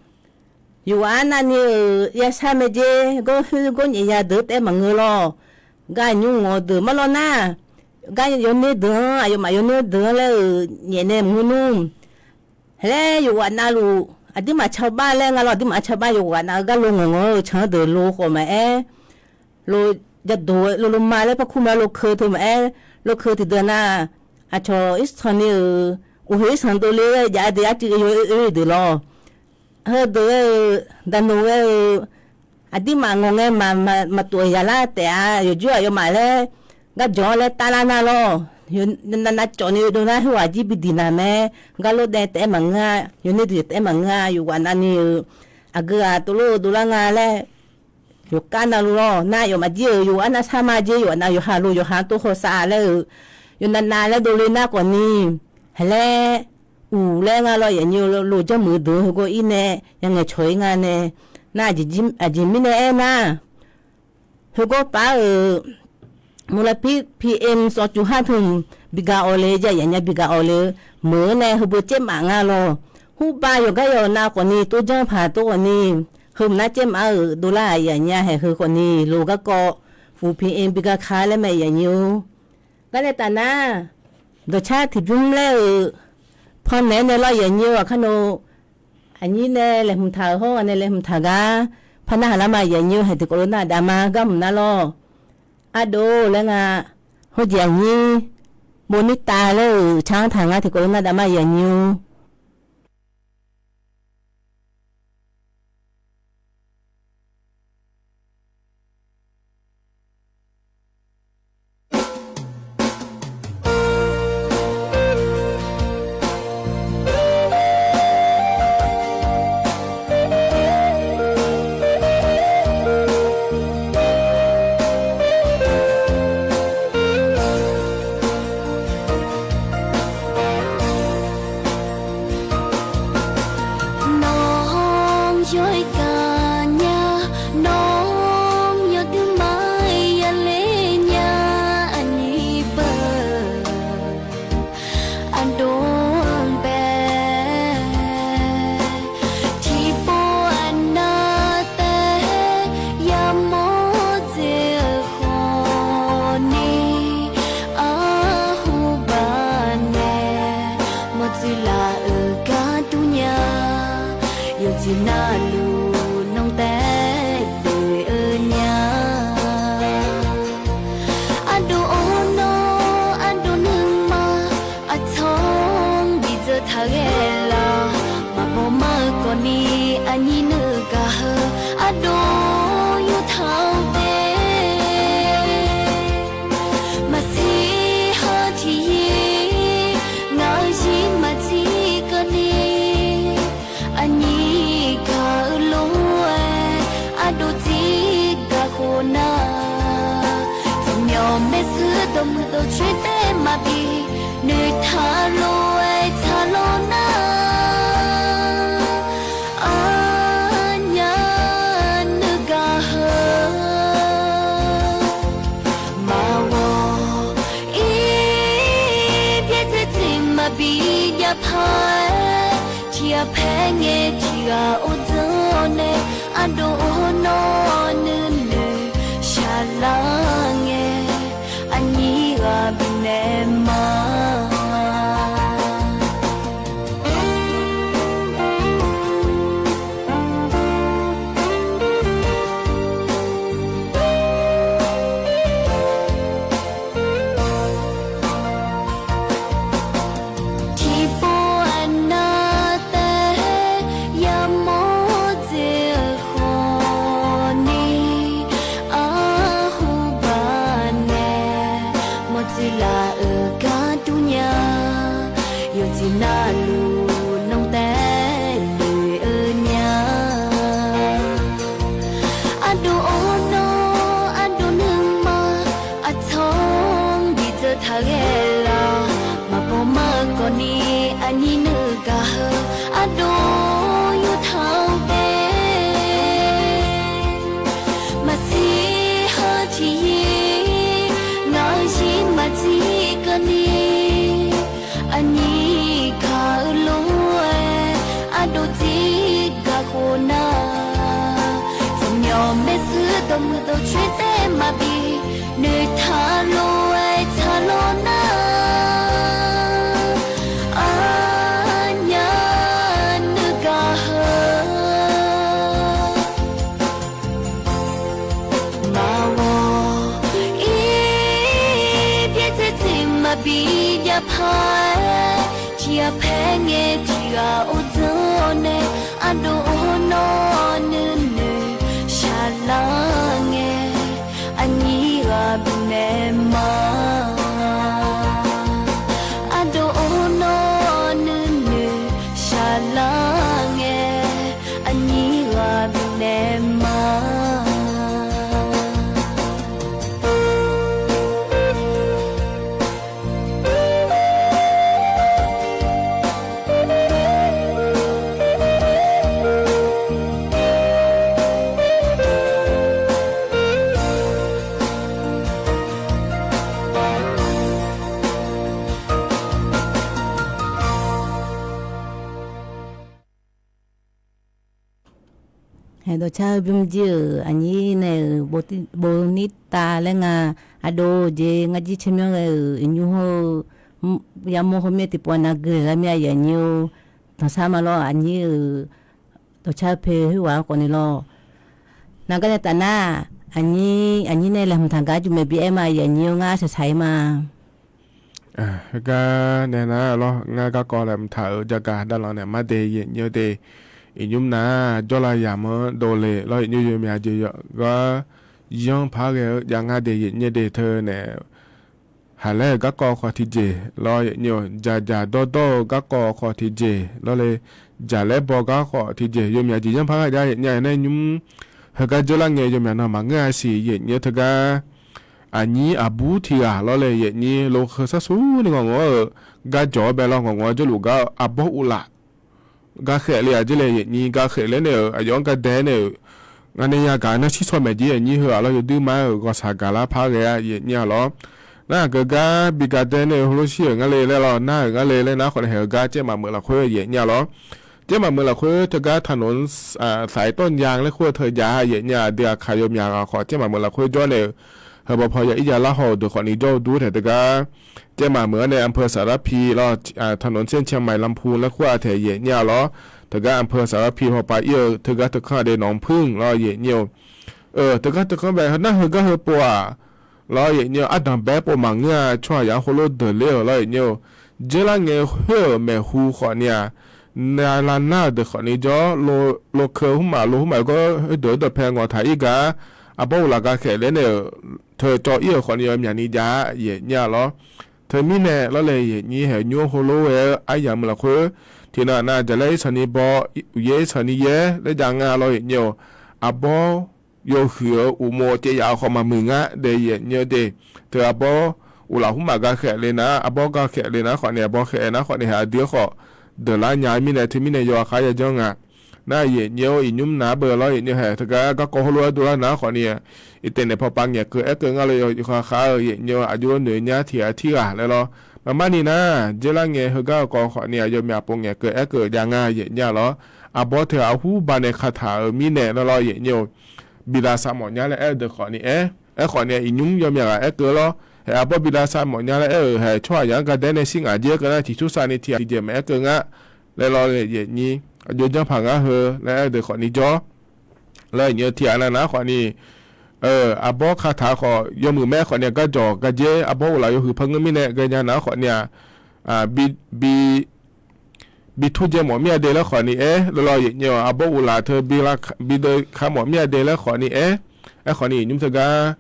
yawqghaq arnavni-euq yashar mae jer, gawr khoer gawr nyaef ya deuq-anr taef-aer maqngeur lawr. Gar aqnymr ngawq-eu deuq mar lawr nar, gar yawner deuq-anr, aqyawfmaf yawner deuq-anr laer-euq nyaef nae maqngeur nmr. Laer yawqghaq navluf aqdirmaf cawbar laer nga lawr, aqdirmaf cawbar yawqghaq nav-eu gar lo ngawq ngawq-eu can-anr deuq lo khawf maqaer, lo jadoq-eu lo lo ma laer parkur ma lo keu teu maqaer, lo keu tiqdeuq nar, aqcawq irsanq ni-euq uqhoeq irsanq dovle-aer jav-a de, arcuiv yaw oe oe deuq lawr. Heudeuq ghae-euq daqnoeq ghae-eu aqdirmaf ngawq ngae maqtof-euq yaqlar taef-a, yawqjawr aqyawfmaf laer garjawq-anr laer tavlar nar lawr. Yawnav nav cawv ni oe dov nar khoerghaq jir bi diq naq mae, gar lor daev taef-aer maqngeur-a, yawner deuq taef-aer maqngeur-a, yawqghaq navni-euq aqgeu ghaq tovlof-eu dovlar nga laer yawqkar navluf lawr. Nar yawfmaf jir-euq yawqghaq arnav sar ma jer, yawqghaq nav yawqha lo yawqha-anr tov hawsav laer-euq, yawnav nav laer dovle nar khawf ni, haq laer uq laer nga lawr aqyuif aqnyir-eu, lo janrmuiq deuq-anr heugawr ir nae yangaeq cawq-ir nga nae, nar aqjeq mirnae aernar, heugawr paf-euq มลพิษ พีเอ็ม สองจุดห้า teu-anr bi gaq-awq le, ja yaf nya bi gaq-awq le-eu meuq-anr nae heubeu caermaf nga lawr. Hurbav yawqgar yawq nav khawf ni tov janr paq tov khawf ni, heu mq nar caermaf-euq dovlar-aq yaf nya haeq heu khawf ni lo garkawv fuq พีเอ็ม bi gaq ka laer mae aqyuif aqnyir-or. Gar nae taf nar, dawqcar tiqbymr laer-euq pannaeq-aer nae lawr aqyuif aqnyir-or, aqkar nawr aqnyir nae laeqhmq taq-euq hawr nga nae laeqhmq taq gar par narhaq lar ma aqyuif aqnyir-or, haeq tiqkawv lof nar dav ma gar mq nar lawr. Ardov laer nga, hawjeq aqnyir bov nir tav laer-euq car-anr taq ngar tiqkawv lof nar dav ma aqyuif aqnyir-or. Nawr yawkaq nya, nawr yawduq maqya le nya, aqnyir beu ardov-anr bae. Tiqpov aqnav taef yamawr dzaeq-eu khawf ni, arhu baq nae mawrdzeur laf-euq gar dur nya, yawqjeq navluf nan taef doe-eu nya. Ardov-or nawr ardov nuima, aqcawq-anr bidzeur taq ghae laf. Maqbaw mar-eu khawf ni aqnyir nuigaq heu ardov yurtaq-eu de. Maqsiq ha tiqyir ngaq-euq zir maqtser keuvni, aqnyir gaq-eu lof-aer ardov tser gaq khof nar, tsawrmyanr maershuir dawqmuiq dawqcoer taef maqbi noeqtaq lof-aer taq lawr nar, aqnyir nuigaq heu maqghawq-ir byaerdzae tser maqbi jav paq-aer, tiqghaq paer ngae tiqghaq or dzeur-awr nae, ardov-or nawr nuinoeq shaqlar ngae, aqnyir ghaq bifnaeq ma. Tiqpov aqnav taef yamawr dzaeq-eu khawf ni, arhu baq nae Aqgeu gar durnya, yawqjeq navluf nan taev loe-eu nya. Ardov-awr nawr ardov nuima, aqcawq-anr bidzeur taq ghae laf. Maqbaw mar-eu kawvni aqnyir nuigaq heu ardov yurtaq-anr bae. Maqsiq heu tiqyir ngaq-euq zir maqdzir keuvni, aqnyir gaq-eu lof-aer ardov dzir gaq khof nar, tsawqmyawf maershuir dawqmuiq dawqcoer taef maqbi noeqtaq lof-aer tsaqlawr nar, aqnyir nuigaq heu maqghawq-ir. Byaerdzae tseq maqbi jav paq-aer, tiqghaq paer ngae tiqghaq or dzeur-awr nae, ardov-awr nawr nuinoeq shaqlar ngae, aqnyir ghaq bifnaeq ma. Ardov-awr nawr nuinoeq shaqlar ngae, aqnyir ghaq bifnaeq ma. Haeq dawqcar-eu bymrjir-euq aqnyir nae-euq bovnirtav laer nga. Ardov jeq ngar jircaer myanr ghae-euq iqnymr hawr-eu yamawr hawmyanr tiqpov nav gui laer mir-a aqyuif aqnyir-or. Tanqsar ma lawr aqnyir-euq dawqcar-eu poeq khoerghaq-anr khawfni lawr. Nargar nae tafnar, aqnyir aqnyir nae laeqhmq taq gar jmq maeq bi aer ma aqyuif aqnyir-or ngar shaqshaq-ir ma. Heugar nae nar lawr ngar garkawv laeqhmq taq-euq jagaq davlanq naeq mar de yaeqnyir-eu de. Iqnymr nar jawrlav yamq-anr dovle lawr yaeqnyir-eu yawmyaq jeq yawqgar yanr par ghae-eu jav ngar de yaeqnyir de teu nae haq laer-euq garkawv khawf tiqjeq lawr yaeqnyir-or, jaqjaq dawrdawr-eu garkawv khawf tiqjeq lawr le, jaqlaer baw gar khawf tiqjeq yawmyaq jeq yanr par ghae jav yaeqnyir-a nae nymr heugar dzeurlar ngae yawmyaq nan maqngeur-a siq yaeqnyir-eu teugar aqnyir aqbur tiq ghaq lawr le yaeqnyir lo heu sar sur ni ngawq ngawq-eu gar jawq-awr bae lawr ngawq ngawq-eu jawrluf gar-eu arbawr uvlaf gakhaeq le-aq jeq le yaeqnyir gakhaeq laer nae-euq aqyawf-anr gardae nae-euq ngar nae yagaq nar shir shaw maeq jeq yaeqnyir heu-aq lawr yawduir mar-euq ghawqshaq gaqlar par ghae-a yaeqnyir-a lawr. Nar aqgeu gar bi gardae nae-eu heulof shir-euq ngar le laer lawr nar-euq ngar le laer nar khawf nae haeq-eu gar caermaf meuq lafkhoer yaeqnyir-a lawr. Caermaf meuq lafkhoer teugar taqnmq saq-ir tawr nya laer khoer-eu teu jav-a yaeqnyir-a dui aqkaq yawmyaq ghaq khawf caermaf meuq lafkhoer jawr nae-euq heu baw paw ya ir ya lar haw-euq deuq khawfni jawr-eu dur taeq teugar caermaf meuq-anr nae อำเภอสารพี lawr, ถนนเส้นเชียงใหม่ลำพูน laer khoer-a taeq yaeqnyir-a lawr. Teugar อำเภอสารพี hawpav ir-eu teugar teukanr-a de หนองผึ้ง lawr yaeqnyir-eu. Teugar teukanr bae heu nar heugar heu pov-aq lawr yaeqnyir-eu ardanq bae pov maqngeur-a tsawrhaqzaq-anr heulof deuq ler-euq lawr yaeqnyir-eu. Dzeurlar ngae khoer-euq maeqhu khawfni-aq, navlar nar-euq deuq khawfni jawr, lokeu hmqmaq lo hmqmaq gawr heudeuq-eu dawqpae ngawq taq ir gar arbawr uvlaf gakhaeq laer nae-euq teu cawv ir-euq khawfni yawmyaq ni jav-a yaeqnyir-a lawr. Teumirnae lawr le yaeqnyir haeq nymr heulof ghae-eu aryamq meuq lafkhoer tiqnan aqnav jaqlaer irsanq ni baw, uqyaer irsanq ni yaer laer jav nga lawr yaeqnyir-eu. Arbawr yawhuiq-eu uqmov caev yaf-eu khawf maqmuiq ngar daef yaeqnyir-eu de. Teu arbawr uvlaf hmqmaq gakhaeq le nar arbawr gakhaeq le nar khawfni arbawr khaeq nar khawfni haeq aqdui-anr khawf deuqlar nya-eu mirnae teumirnae yawkhav yajanr nga. Nar yaeqnyir-or iqnymr nav beu lawr yaeqnyir haeq teugar garkawv heulof-aer dovlar nar khawfni iqtaeq naeq pawpav ngaeqkeuv aerkeuv ngar lo yawkhav khav-eu yaeqnyir-or aqjox noeq nyar tiq ghaq tirghaq laer lawr. Maqmar ni nar dzeurlar ngae heugar-eu kawv khawfni aqyawfmaf pov ngaeqkeuv aerkeuv jav nga yaeqnyir-a lawr. Arbawr teu aqhur baq nae kataq-euq mirnae laer lawr yaeqnyir-or. Bilav sar mawf nya laer aer-eu deuq khawfni aer, aerkhawfni iqnymr yawmyaq ghaq aerkeuv lawr. Haeq arbawr bilav sar mawf nya laer aer-euq haeq tsawrhaqzaq-anr gardaer nae shir ngaq jer keuv nar tiq tur sar ni tiq ghaq tiqjeq maqaer keuv nga laer lawr yaeqnyir aqjox janr paq ngar heu laer aer-eu deuq khawfni jawr. Laer yaeqnyir-eu tiq ghaq navnav khawfni arbawr kataq khawf yawmuiq maer khawfni-aq garjawq garjer arbawr uvlaf yawhuiq par ngeur mirnae ghaenya nav khawfni-aq, bi bi tur dzae mawf mir-a de laer khawfni aer laer lawr yaeqnyir-or. Arbawr uvlaf teu bi deuv ka mawf mir-a de laer khawfni aer, aerkhawfni iqnymr teugar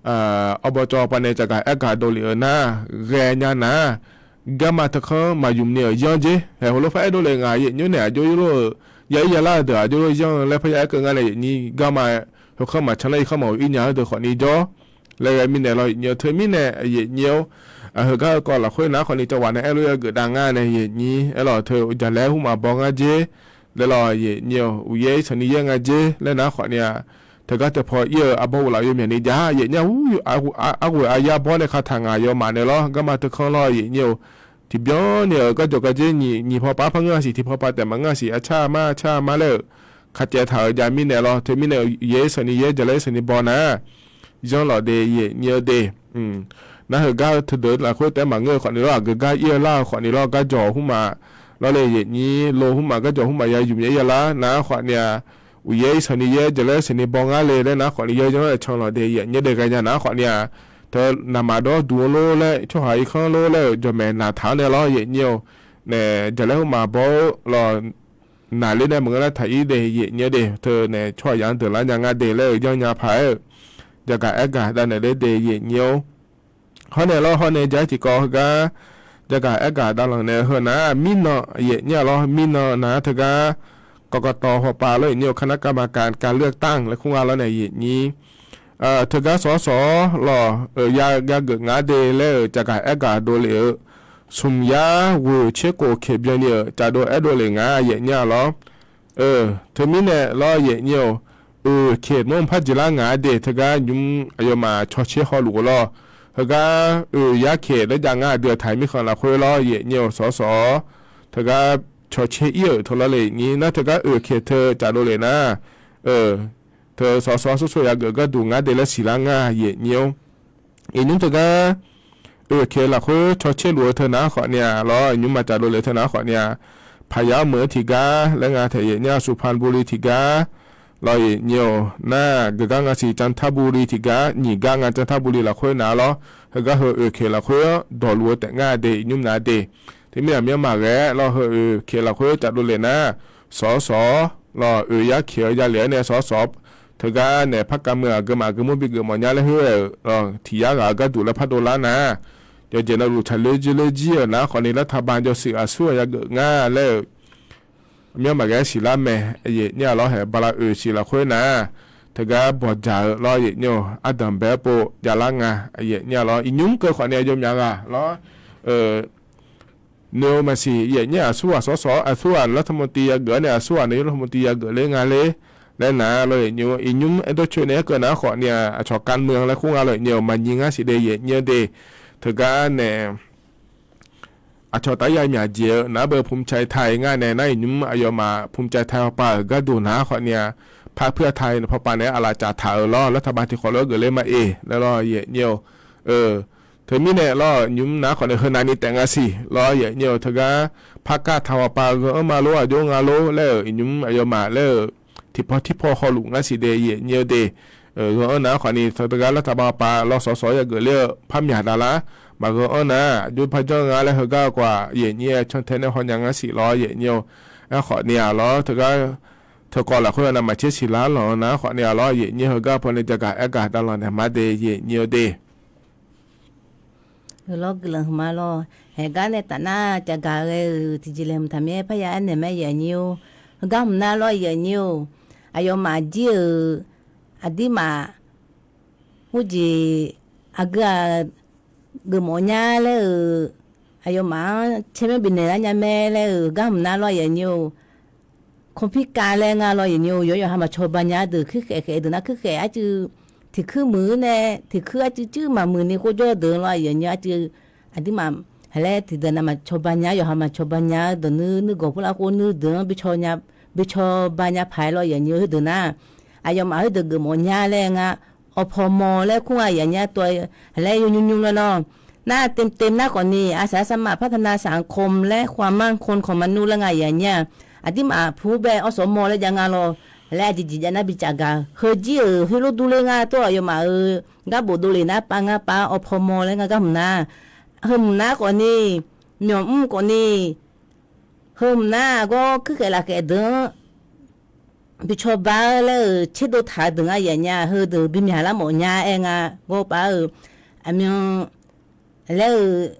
Awr bawcawv pavnae caqgaq aergaq dovlef-eu nar, ghaenya nar, garma teukanr maqymq ni-euq yanr jer. Haeq heulof par aerdov le ngaq yaef nymr naeq aqjox yurlor-euq ya ir ya lar-eu deuq aqjox lof yanr-eu laer parya aerkeuv ngar nae yaef nyir garma heukanr maqcan lar irkanr maqoq ir nya-eu deuq khawfni jawr laer ghae mirnae lawr yaef nyir-eu teumirnae yaef nyir-awr, heugar-eu kawv lafkhoer nar khawfni cawq ghaq nae aerlof-aer geufdav ngar nae yaef nyir aerlawq teu jaqlaer hmq maqbaw ngar jer laer lawq yaef nyir-awr uqyaer irsanq ni yaer nga jer laer nar khawfni-aq, teugar teupaw ir-eu arbawr ghoflaf yawmyaq ni ja yaef nyir-aq, arghoeq aryar bawr nae kataq ngaq yawmaf nae lawr garma teukanr lawr yaef nyir-awr, tiqbyan ni-euq garjawq garjer nyiq nyiq paw pav par ngeur-a siq tiq paw pav taef maqngeur-a siq arcar mar arcar mar laer-euq kacaev taq-euq jav mirnae lawr teumirnae uqyaer irsanq ni yaer jaqlaer irsanq ni baw nar, yanr lawq de yaef nyir-eu de. Nar heugar-eu teudeuq lafkhoer taef maqngeur-eu khawfni lawr aqgeu gar ir-eu lar-eu khawfni lawr garjawq hmq maf lawr le yaef nyir lo hmq maf garjawq hmq maf ya ymq yaer ya lar nar khawfni-aq, uqyaer irsanq ni yaer jaqlaer irsanq ni baw ngar le laer nar khawfni yawyanr-aer can lawq de yaef nyir de ghaenya nar khawfni-aq, teu naqmaq dawr duq-eu lor laer tsawrhaq irkanr lor laer-euq jawqmaeq naqtaq-anr nae lawr yaef nyir-awr, nae jaqlaer hmq maf baw-eu lawq naqler nae maqngeur lar taq ir de yaef nyir de teu nae tsawrhaq yaf-anr deuq lar nya ngar de laer-euq yanr nya paq-aer-eu, jaqgaq aergaq dav naeq ler de yaef nyir-awr, hawr nae lawr hawr nae ja-aer tiqkawv heugar jaqgaq aergaq dav lanq nae heu nar mirnan yaef nyir-a lawr mirnan nar teugar กกต hawpav lawr yaef nyir-awr คณะกรรมการการเลือกตั้ง laer kur nga lawr nae yaef nyir. Teugar sawq-awr sawq-awr lawq-euq ya ya geuf ngar de laer-euq caqgaq aergaq dovlef-eu smq yar ghoeq tser khof keq byanni-euq caqdov aerdov lef nga yaef nyir-a lawr. Teumirnae lawr yaef nyir-awr, oeq keq mawr par jeq lar ngaq-a de teugar nymr aqyawfmaf cawtser hawluf-eu lawr. Heugar oeq yar keq laer jav ngar aqdui-aq taq-euq mirkhanq lafkhoer lawr yaef nyir-awr sawq-awr sawq-awr, teugar cawtser ir-euq teu lawr le nyir nar teugar oeq keq teu caqdov lef nar, teu sawq-awr sawq-awr sawq-awr ya geuf gharduq ngar de laer siqlar nga yaef nyir-awr. Iqnymr teugar oeq keq lafkhoer cawtser luf-eu teu nar khawfni-aq lawr, iqnymr maqcaf dovlef teu nar khawfni-aq, paqyar meuq-eu tiqgar laer nga taef yaef nyir-a สุพรรณบุรี tiqgar lawr yaef nyir-awr nar geuf gar nga siq จันทบุรี tiqgar nyiq gar nga จันทบุรี lafkhoer nar lawr, heugar heu oeq keq lafkhoer-anr dawqluf-eu taef ngar de iqnymr nar de. Teumirnae aqmyanr maqghae lawr heu oeq keq lafkhoer caf dovlef nar, sawq-awr sawq-awr lawr oeq yar keq-eu yalef-awr nae sawq-awr sawq-awr, teugar naeq par kav muiq aqgeu maf aqgeu mur bi geuf mawf nya laer khoer-euq lawr tiq yar ghaq-eu gharduq laer par dovlar nar, yawqjeq navluf tsaqler jir ler jir-euq nar khawfni รัฐบาล yawshuif aqsur-aq ya geuf ngar laer-euq aqmyanr maqghae siqlar mae. Yaef nyir-a lawr haeq bala oeq siq lafkhoer nar, teugar bawqdzaq-eu lawr yaef nyir-awr ardanq bae-awr pov javlar nga. Yaef nyir-a lawr iqnymr keuv khawfni yawmyaq ghaq lawr, noeq-eu maqsiq yaef nyir aqsur ghaq sawq-awr sawq-awr aqsur ghaq รัฐมนตรี ya geuf-awr nae aqsur ghaq nae รัฐมนตรี ya geuf ler nga ler laer nar lawr yaef nyir-awr iqnymr aerdawr coer nae aerkeuv nar khawfni-aq aqcawq การเมือง laer kur nga lawr yaef nyir-awr maqnyir ngar siq de yaef nyir-eu de. Teugar nae aqcawq taf ya myaq jeq-eu nar beu ภูมิใจไทย ngar nae nar iqnymr aqyawfmaf ภูมิใจไทย hawpav-euq gharduq nar khawfni-aq, par puir-a taq-eu pawpav naeq-aer aqlaf caf taq-euq lawr รัฐบาล tiqkhawf lof-aer geuf ler ma-eq laer lawr yaef nyir-awr. Teumirnae lawr nymr nar khawfni heu navni taef nga siq lawr yaef nyir-awr teugar par kar taq hawpav ghanr-anr ma lor aqjox nga lor laer-euq iqnymr aqyawfmaf laer-euq tiqpaw tirpaw hawluf ngar siq de yaef nyir-eu de. Ghanr-anr nar khawfni teugar รัฐบาล hawpav lawr sawq-awr sawq-awr ya geuf ler-eu par myaq davlar. Maqghanr-anr nar aqjox par janr nga laer heugar-eu khawf-aq yaef nyir-aer cantae nae haw nya ngar siq lawr yaef nyir-awr. Aerkhawfni-aq lawr teugar teukawv lafkhoer navmaqtser siqlar lanq-eu nar khawfni-aq lawr yaef nyir heugar pawnae jagaq aergaq davlanq naeq ma de yaef nyir-eu de. Heulof guiqlanq hmq ma lawr. Haeqgar nae tafnar cavgaq ghae-euq tiqjeq laeqhmq taqmyaer parya aernaeq ma yaef nyir-or. Heugar hmq nar lawr yaef nyir-or. Aqyawfmaf jir-euq aqdirmaf heujeq aqgeu-aq geufmawf nya laer-euq, aqyawfmaf-anr caermyanr bifnaeq lar nya mae laer-euq gar hmq nar lawr yaef nyir-or. คอมพิวเตอร์ laer nga lawr yaef nyir-or. Yawqyawq ha maqcawba nya deuq kuirkhaeq khaeq deuq nar kuirkhaeq arcuiv tiqkuir muiq-ir nae tiqkuir arcuiv cuir maqmuiq ni khoerjawr deuq lawr yaef nyir arcuiv aqdirmaf haqlaer tiqdeuq navmaf cawba nya yawqha maqcawba nya-eu dawq nuir nuirgawq purlar khoer nuir deuq-anr bi cawba nya paq-aer lawr yaef nyir-or. Khoerdeuq nar aqyawfmaf khoerdeuq geufmawf nya laer nga. Awqpawq mawq laer kur nga yaef nyir-a tov-aer haqlaer yawnymr nymr laer lawr. Nar เต็มเต็ม nar khawfni อาสาสมัครพัฒนาสังคมและความมั่นคงของมนุษย์ laer nga yaef nyir-aq. Aqdirmaf pur bae awrsawq mawr laer jav nga lawr. Haqlaer aqjeq jeq jav nar bi cafgaq-eu heujir-euq khoerlof durler nga tov aqyawfmaf-euq gar bofdov lef nar pav ngar pav-awr awqpawq mawq laer nga gar hmq nar. Heu hmq nar khawfni myawq mr khawfni heu hmq nar gawr kuirkhaeq lafkhaeq deuq-anr bi cawba-eu laer-euq tserdov taq-eu deuq nga yaf nya, heudeuq bimyaq lar mawf nya aer nga. Gawrpaf-euq aqmyan laer-euq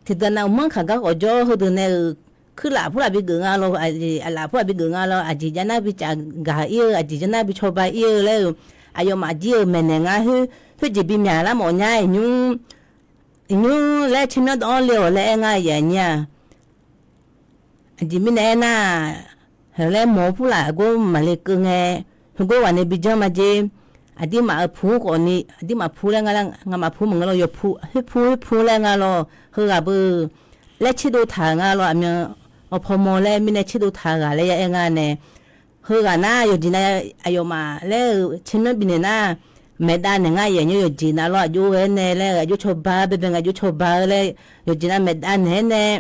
tiqdeuq nav uqmanr kaq gar khawf jawr, heudeuq nae-euq kuirlaf purlaf bi geuf nga lawr, aqlaf purlaf bi geuf nga lawr, aqjeq jav nar bi caf gaq ir-eu, aqjeq jav nar bi cawba ir-eu laer-euq, aqyawfmaf jir-euq maeqnaeq nga, khoer, khoerjeq bimyaq lar mawf nya iqnymr, iqnymr laer tsermyanr dawv-anr le-awq laer aer nga yaf nya. Aqjeq mirnae aernar, heu laer mawq-eu purlaf gor maqle keuv ngae, heugor ghaq nae bi janr ma jer. Aqdirmaf-euq pu khawfni, aqdirmaf pu laer nga lar, ngamaf pu maqngeur lawr, yawpu, khoer pu, khoer pu laer nga lawr, heughaq beu laer tserdov taq-euq nga lawr, aqmyan awqpaw maw laer mirnae tserdov taq-eu ghaq laer ya aer nga nae, heughaq nar yawqjeq nav aqyawfmaf laer-euq tsermyanr bifnaeq nar, maeqdav naeq nga yaf nya, yawqjeq nav lawr aqjox ghae-aer nae laer-euq aqjox cawba baebae ngae aqjox cawba-eu laer, yawqjeq nav maeqdav naeq-aer nae,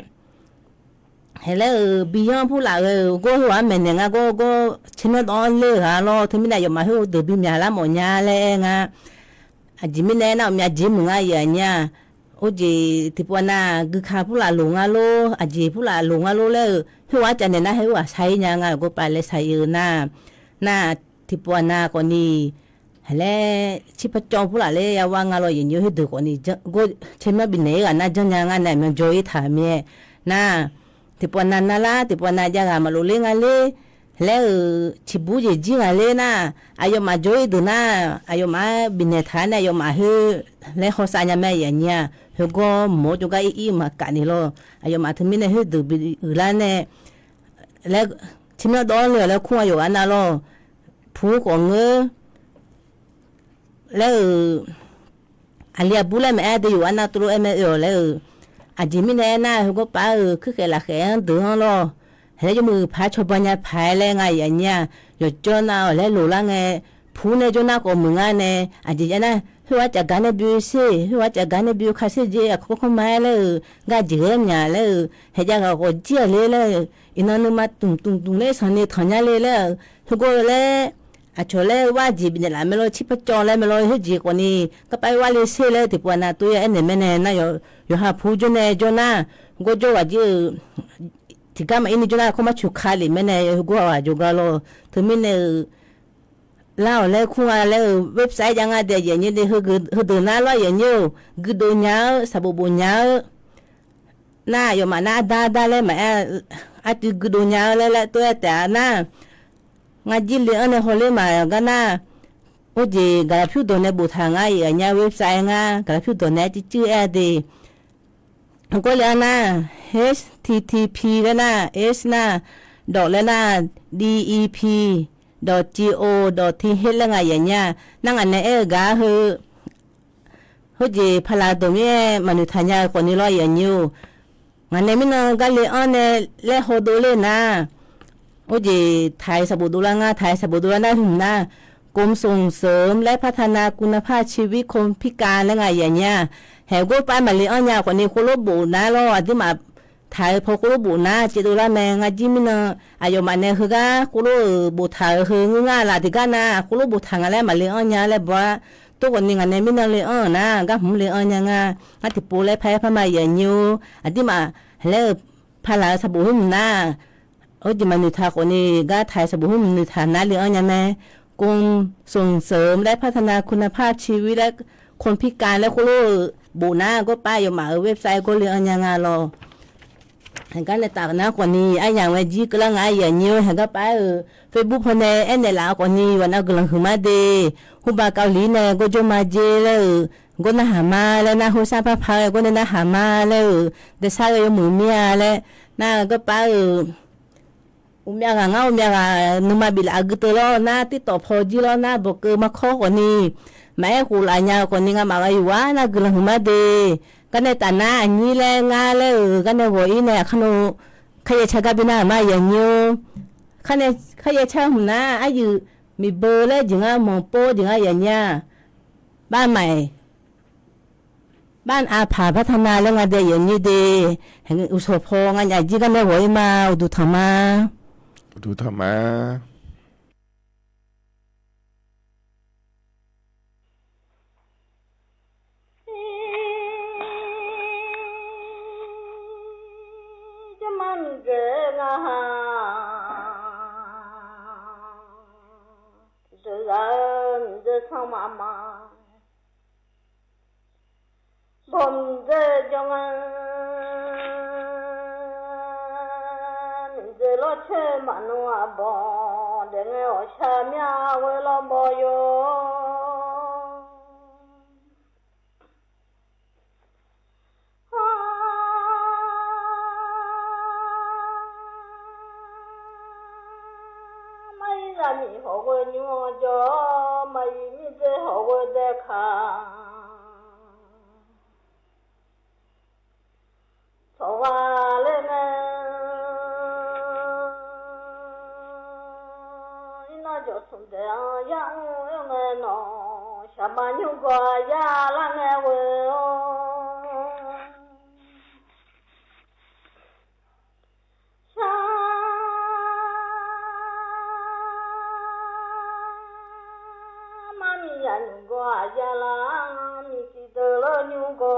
hae laer-euq bi yanr purlaf ghae-euq gawr heughaq-anr maeqnaeq nga gawr gawr tsermyanr dawv-anr ler-euq ghaq lawr, teumirnae aqyawfmaf khoer deuq bimyaq lar mawf nya laer aer nga. Aqjeq mirnae aernar, uqmyav jeq muiq nga yaf nya. Orjeq tiqpov nav guika purlaf loq nga lor, aqjeq purlaf loq nga lor laer-euq, khoerghaq-anr caf naeq nar, hae khoerghaq shar-ir nya nga, gawrpaf laer shar-ir-eu nar, nar tiqpov nav khawfni, hae laer tsirpar cawv purlaf laer ya war nga lawr, yaf nya khoerdeuq khawfni, tsermyanr bifnaeq-ir ghaq nar janrnya nga nae aqmyan jawr-ir taq mir-aer nar, tiqpov nav narlar, tiqpov nav jav ghaq maqlof ler nga ler laer-euq ciqbur jeq jir ghaq ler nar, aqyawfmaf jawr-ir deuq nar, aqyawfmaf-anr bifnaeq taq-aer nae aqyawfmaf khoer laer hawsav nya mae yaf nya. Heugawr mawq-awr jawrgar ir ir maqkaf ni lawr, aqyawfmaf teumirnae khoerdeuq bi uiqlar nae laer, tsermyanr dawv-anr le-awq laer kur nga yawqghaq nar lawr, pu khawf ngeur laer-euq, aqli aqbur laer maqaer de, yawqghaq nar tov lof-aer mae oe-awq laer-euq. Aqjeq mirnae aernar, heugawr paf-euq kuirkhaeq lafkhaeq-anr deuq-anr lawr, hae laer yawmuiq paq-aer cawba nya paq-aer laer nga yaf nya. Yawqjawr nav-awq laer loq lar ngae, pu nae jawr nar khawf muiq ngar nae, aqjeq jav nar, khoerghaq-anr caf gar nae bi sher, khoerghaq-anr caf gar nae bi ka sher jeq, aqkawr kawr ma-aer laer-euq, gar jeq ghae myaq laer-euq, hae jav ghaq khawf jir-aq ler laer-euq, iqnan nuima dmq dmq dmq laer sanqni tanq nya le laer-euq, heugawr laer, aqcawq laer war jeq bifnaeq laf mae lawr, tsirpar cawv laer mae lawr, khoerjeq khawfni garpaf khoer war le sher laer tiqpov nav tov-aer aernaeq mae nae nar, yawqha pu jawr nae jawr nar, gawrjawr ghaq jir-euq tiqgar maqir ni jawr nar, kawr mar cuq ka lef mae nae, heugawr ghaq jawrgar lawr. Teumirnae-euq lar-awq laer kur nga laer-euq website jav nga daef yaf nyir de, heudeuq nar lawr yaf nyir-or, guirdov nya-eu, saqbof bof nya-eu nar, aqyawfmaf nar arda arda laer maqaer, arcuiv guirdov nya-eu laer laer tov-aer taef-a nar, ngar jir le-anr nae hawler maq gar nar, orjeq gaqlaq pyur dawq nae boftaq nga yaf nya, website ngar gaqlaq pyur dawq nae arcuiv cuiv-aer de. Gawr le-anr nar, H T T P laer nar, S nar, dawq laer nar, D E P dawq G O dawq T H laer nga yaf nya. Nar ngaq nae aer-eu gaq-a heu, heujeq paqlaq dawq mir-aer maqnoeq taq nya-eu khawfni lawr yaf nyir-or. Ngaq nae mirnan gar le-anr nae laer hawdov ler nar, orjeq taq-iq saqbof dovlar ngar, taq-iq saqbof dovlar nar hmq nar, กรมส่งเสริมและพัฒนาคุณภาพชีวิตคนพิการ laer nga yaf nya. Haeq gawr pav maqle-anr nya khawfni khoerlof bof nar lawr, aqduimaf taq-eu paw khoerlof bof nar caevdov lar mae. Ngar jir mirnan aqyawfmaf nae heugar khoerlof-euq boftaq-euq heu ngeur ngar laf tiqgar nar, khoerlof boftaq nga laer maqle-anr nya laer baw-ar. Tov khawfni ngaq nae mirnan le-anr-euq nar, gar hmq le-anr nya nga. Ngar tiqpov laer paq-aer par ma yaf nyir-or. Aqduimaf laer-euq paqlaq-euq saqbof hmq nar, orjeq maqnoeq taq khawfni gar taq-iq saqbof hmq noeqtaq nar le-anr nya mae. กรมส่งเสริมและพัฒนาคุณภาพชีวิตและคนพิการ laer khoerlof-euq bof nar gawr pav yawfmaf-euq website gawr le-anr nya nga lawr. Haeq gar nae taf nar khawfni aryamq ghae jir keuvlar nga yaf nyir-or. Haeq gar pav-euq Facebook paw nae aernaeq laf-eu khawfni yawqghaq nav guiqlanq huiqma de. Hurbav Kali nae gawrjawr ma jer laer-euq, gawr narhaq ma laer nar, heushar par paq-aer gawr nae narhaq ma laer-euq, daefsar ghae yawmuiq mir-a laer nar, gawr pav-euq uqmyav ghaq ngar uqmyav ghaq nuima biflaf-eu gui teu lawr nar, TikTok paw jir lawr nar, bawqkeuv markawr khawfni maqaer khof laf nya-eu khawfni ngamaf ghaq yawqghaq nar guiqlanq huiqma de. Gar nae taf nar aqnyir laer ngar laer-euq gar nae ghawq-ir nae aqkar nmr kharyaer car gar bi nar-euq ma yaf nyir-or. Kharnae kharyaer car hmq nar, aryuif miqbeu laer jeq ngar manqpov jeq ngar yaf nyir-a. Bar maiq, bar aqpaq bartaq na laer nga dae yaf nyir de. Uqshawq paw nganyaf jir gar nae ghawq-ir ma, uqduq tanq ma. Uqduq tanq ma. Jawrma miqdzaeq nga ha. sanr maqma. Bawq miqdzaeq jawr nga, miqdzaeq lawrcoer maqnmr-aq bawq, daef ngae ghawqshaq mya ghoe lawr bawq yo. Mar-ir zaqmiq hawq ghoe nymr-awr jawr, maqir miqdzaeq hawq ghoe dae kaq. Tsawq ghaq laer ngae, irnar jawq smq daef-anr yar mr-aer ngae nawq, shaqma nymr gawq-aq yar lar ngae ghoe-awr. Shaqma miqzaq nymr gawq-aq yar lar, miqtiv deuq lawr nymr gawq.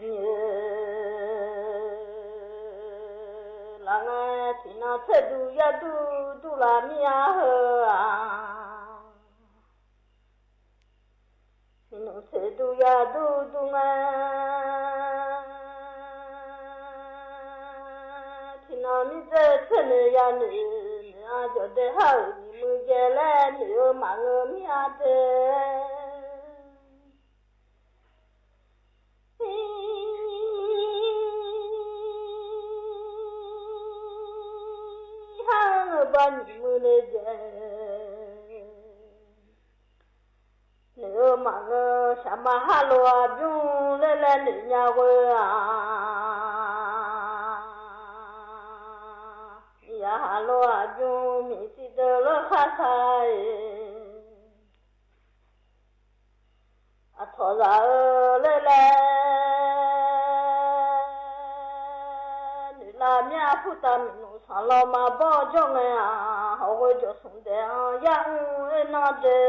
Aqnyi laf ngae tiqnan tser dur yar dur dur laf mir-a heu-aq. Miqnmq tser dur yar dur dur ngae, tiqnan miqdzaeq tser noeq yar noeq, noeq-a jawqdae har-euq nyiq muiq jae laer noeq-eu maqngeur mir-a de. Har-eu ngeur bar nyiq muiq le jae. Noeq-eu maqngeur shaqma har lof-aq bymr laer laer noeq nya ghoe-aq. Miqyaer har lof-aq bymr miqtiv deuq lawr khar sar-iq. Aqtawq zaq-eu laer laer noeq lar mir-a, purtav miqnmq sanq lawq maqbawr jawr ngae-aq, hawq ghoe jawq smq daef-anr yar mr-aer nar de.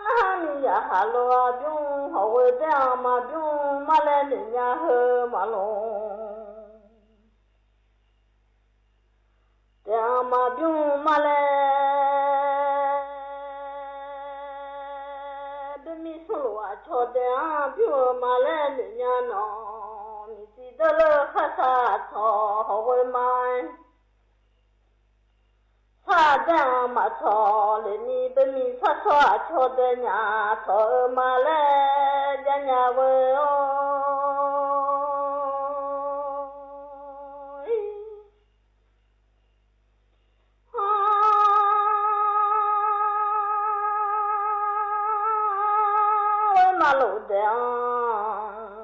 Ngar miqyaer har lof-aq bymr, hawq ghoe daer-anr maqbymr mar laer noeq nya heu maqloq. Daef-anr maqbymr mar laer, bymr mir smr lof-aq cawq daef-anr bymr-eu ma laer noeq nya nawq. Miqtiv deuq lawr khar sar aqtawq hawq ghoe ma-aer. Sar daer-anr maqcawq lef ni bymr mir sar tsawrhaq cawq daef nya tawq-eu ma laer jav nya ghoe-awr. Ghoe maqlof daef-anr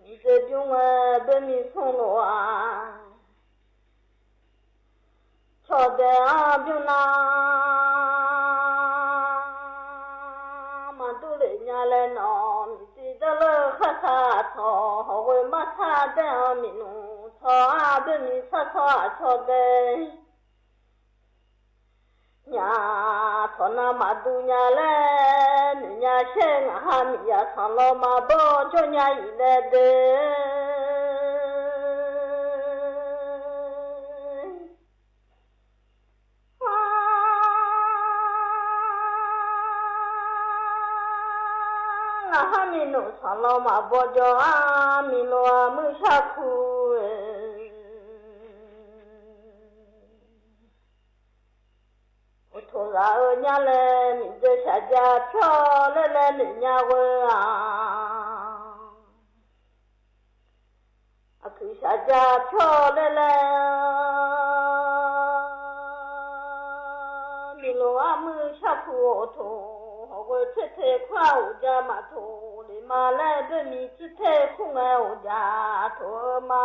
miqdzaeq bymr ngae bymr mir smr lof-aq. Cawq daef-anr bymr nar maqdur lef nya laer nawq. Miqtiv deuq lawr khar sar aqtawq hawq ghoe mar sar daer-anr miqnmq tsawrhaq bymr mir sar tsawrhaq cawq daef nya tawq nar maqdur nya laer noeq nya shaer, ngaq ha miqyaer sanq lawq maqbawr jawr nya-iq laer de. Ngaq ha miqnmq sanq lawq maqbawr jawr-a, miqloq-aq muir shar kur-e. Uqtuq zaq-eu nyar laer miqdzaeq shaqjav pyawr laer laer noeq nya ghoe-aq. Aqkuiq shaqjav pyawr laer laer, miqloq-aq muir shar kur-eu uqtuq hawq ghoe tser te kur-aq uqjav maqtoq lef ma laer bymr mir tser te kur ngae uqjav toq-eu ma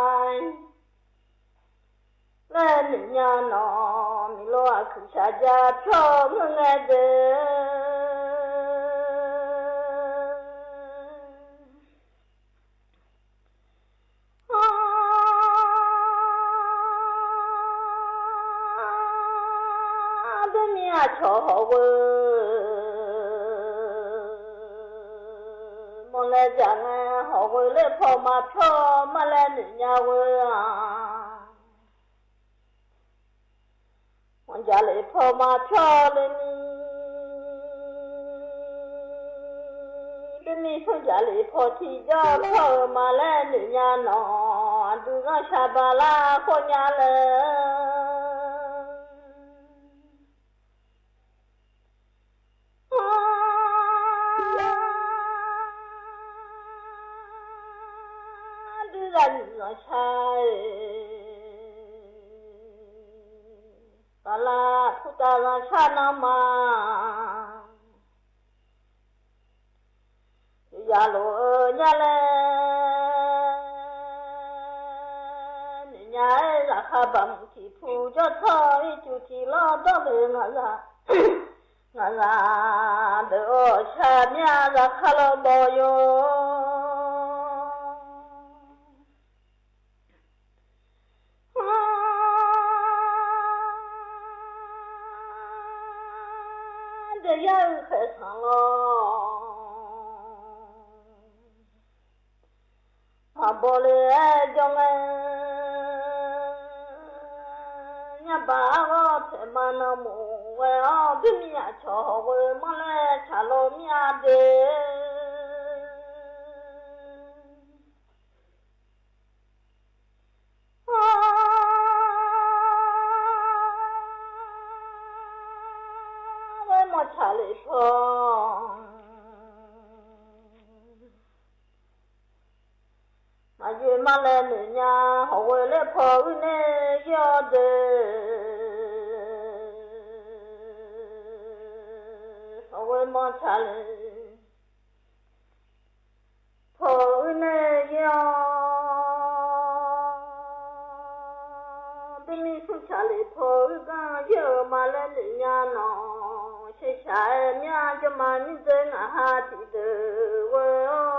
laer noeq nya nawq. Miqloq aqkuiq shaqjav pyawr ngeur ngae de. Bymr mir aqcawq hawq ghoe mawrlae jaq ngae, hawq ghoe ler paw maqpyawr mar laer noeq nya ghoe-aq, Sanqjaqlef paw maqpyawr le ni, Durmir Sanqjaqlef paw tiqjawr pyawr-eu ma laer noeq nya nawq, aqdui ghanrshaq baqlar khawf nya laer. Aqdui zaqnyiq zanqshaq-aer, baqlav kurtav zanqshaq nanrma, yalof-eu nya laer noeq nya-aer, zaqkhav baqmuiq tiq pu jawr tawr ircuf tiq lawr dawr le ngaq zaq, ngaq zaq deuq-awr shaq mir-a zaqkhav lawr bawq yo. Aqdui yar-eu khaeq sanq lawr maqbaw le-aer jawr ngae, nyarbav arghawr taeq ma nanrmuq ghae-awr, Durmir aqcawq hawq ghoe manr laer tsaq law mir-a de. Ghoe mawr tsaqlef paw maqyoe mar laer noeq nya, hawq ghoe ler paw uir nae yaer-awr de, hawq ghoe mawr tsaqlef paw uir nae yaer-awr, Durmir Sanqjaqlef paw uir gar yaer-eu ma laer noeq nya nawq, shaqshaq-aer myav jawr ma nyir dzer ngaq ha tiqdeuq ghoe-awr,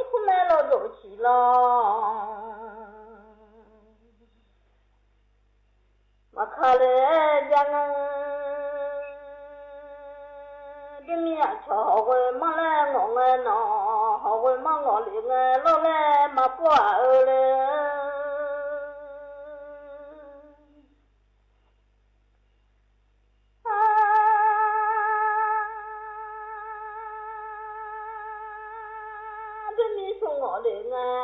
Khoernae lawr dawq ciq lawr maqka le-aer jav ngae, Durmir aqcawq hawq ghoe manr laer ngawq ngae nawq, hawq ghoe manr ngawq lef ngae lawr laer maqpov-aq-eu le. Durmir smr ngawq lef ngae,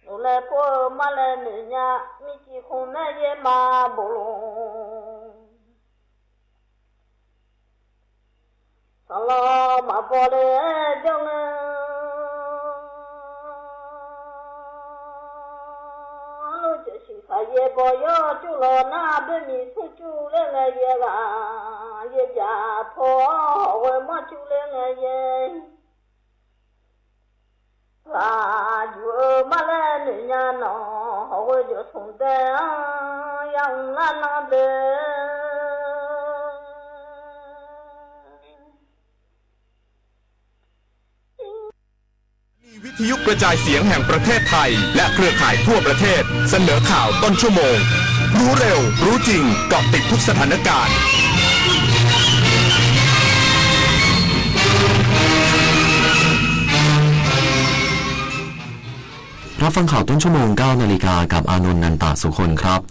noeq laer pov-eu mar laer noeq nya, mircif khmq maer yaer ma bof luf. Sanqlawq maqbaw le-aer jawr ngae, arluf jaqsiq khaq yaer baw yawr cur lawq nar, boermiq smr cur laer ngae yaer ghaq, yaer jaq paw-awr hawq ghoe manr cur laer ngae yaer. Ghaq juq-eu mar laer noeq nya nawq, hawq ghoe jawq smq dae-anr yamr lar nar de. วิทยุกระจายเสียงแห่งประเทศไทย และเครือข่ายทั่วประเทศ เสนอข่าวต้นชั่วโมง รู้เร็ว รู้จริง เกาะติดทุกสถานการณ์ รับฟังข่าวต้นชั่วโมง เก้านาฬิกา กับอานนท์ นันตะสุคนครับ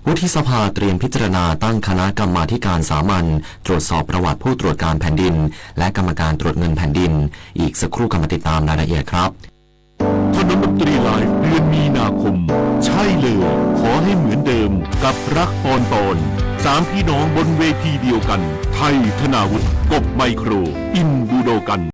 วุฒิสภาเตรียมพิจารณาตั้งคณะกรรมาธิการสามัญตรวจสอบประวัติผู้ตรวจการแผ่นดิน และกรรมการตรวจเงินแผ่นดิน อีกสักครู่กลับมาติดตามรายละเอียดครับ ถนนดนตรีไลฟ์ เดือนมีนาคม ใช่เลย ขอให้เหมือนเดิม กับรักปอนปอน สามพี่น้องบนเวทีเดียวกัน ไทย ธนาวุฒิ กบ ไมโคร อิน บูโดกัน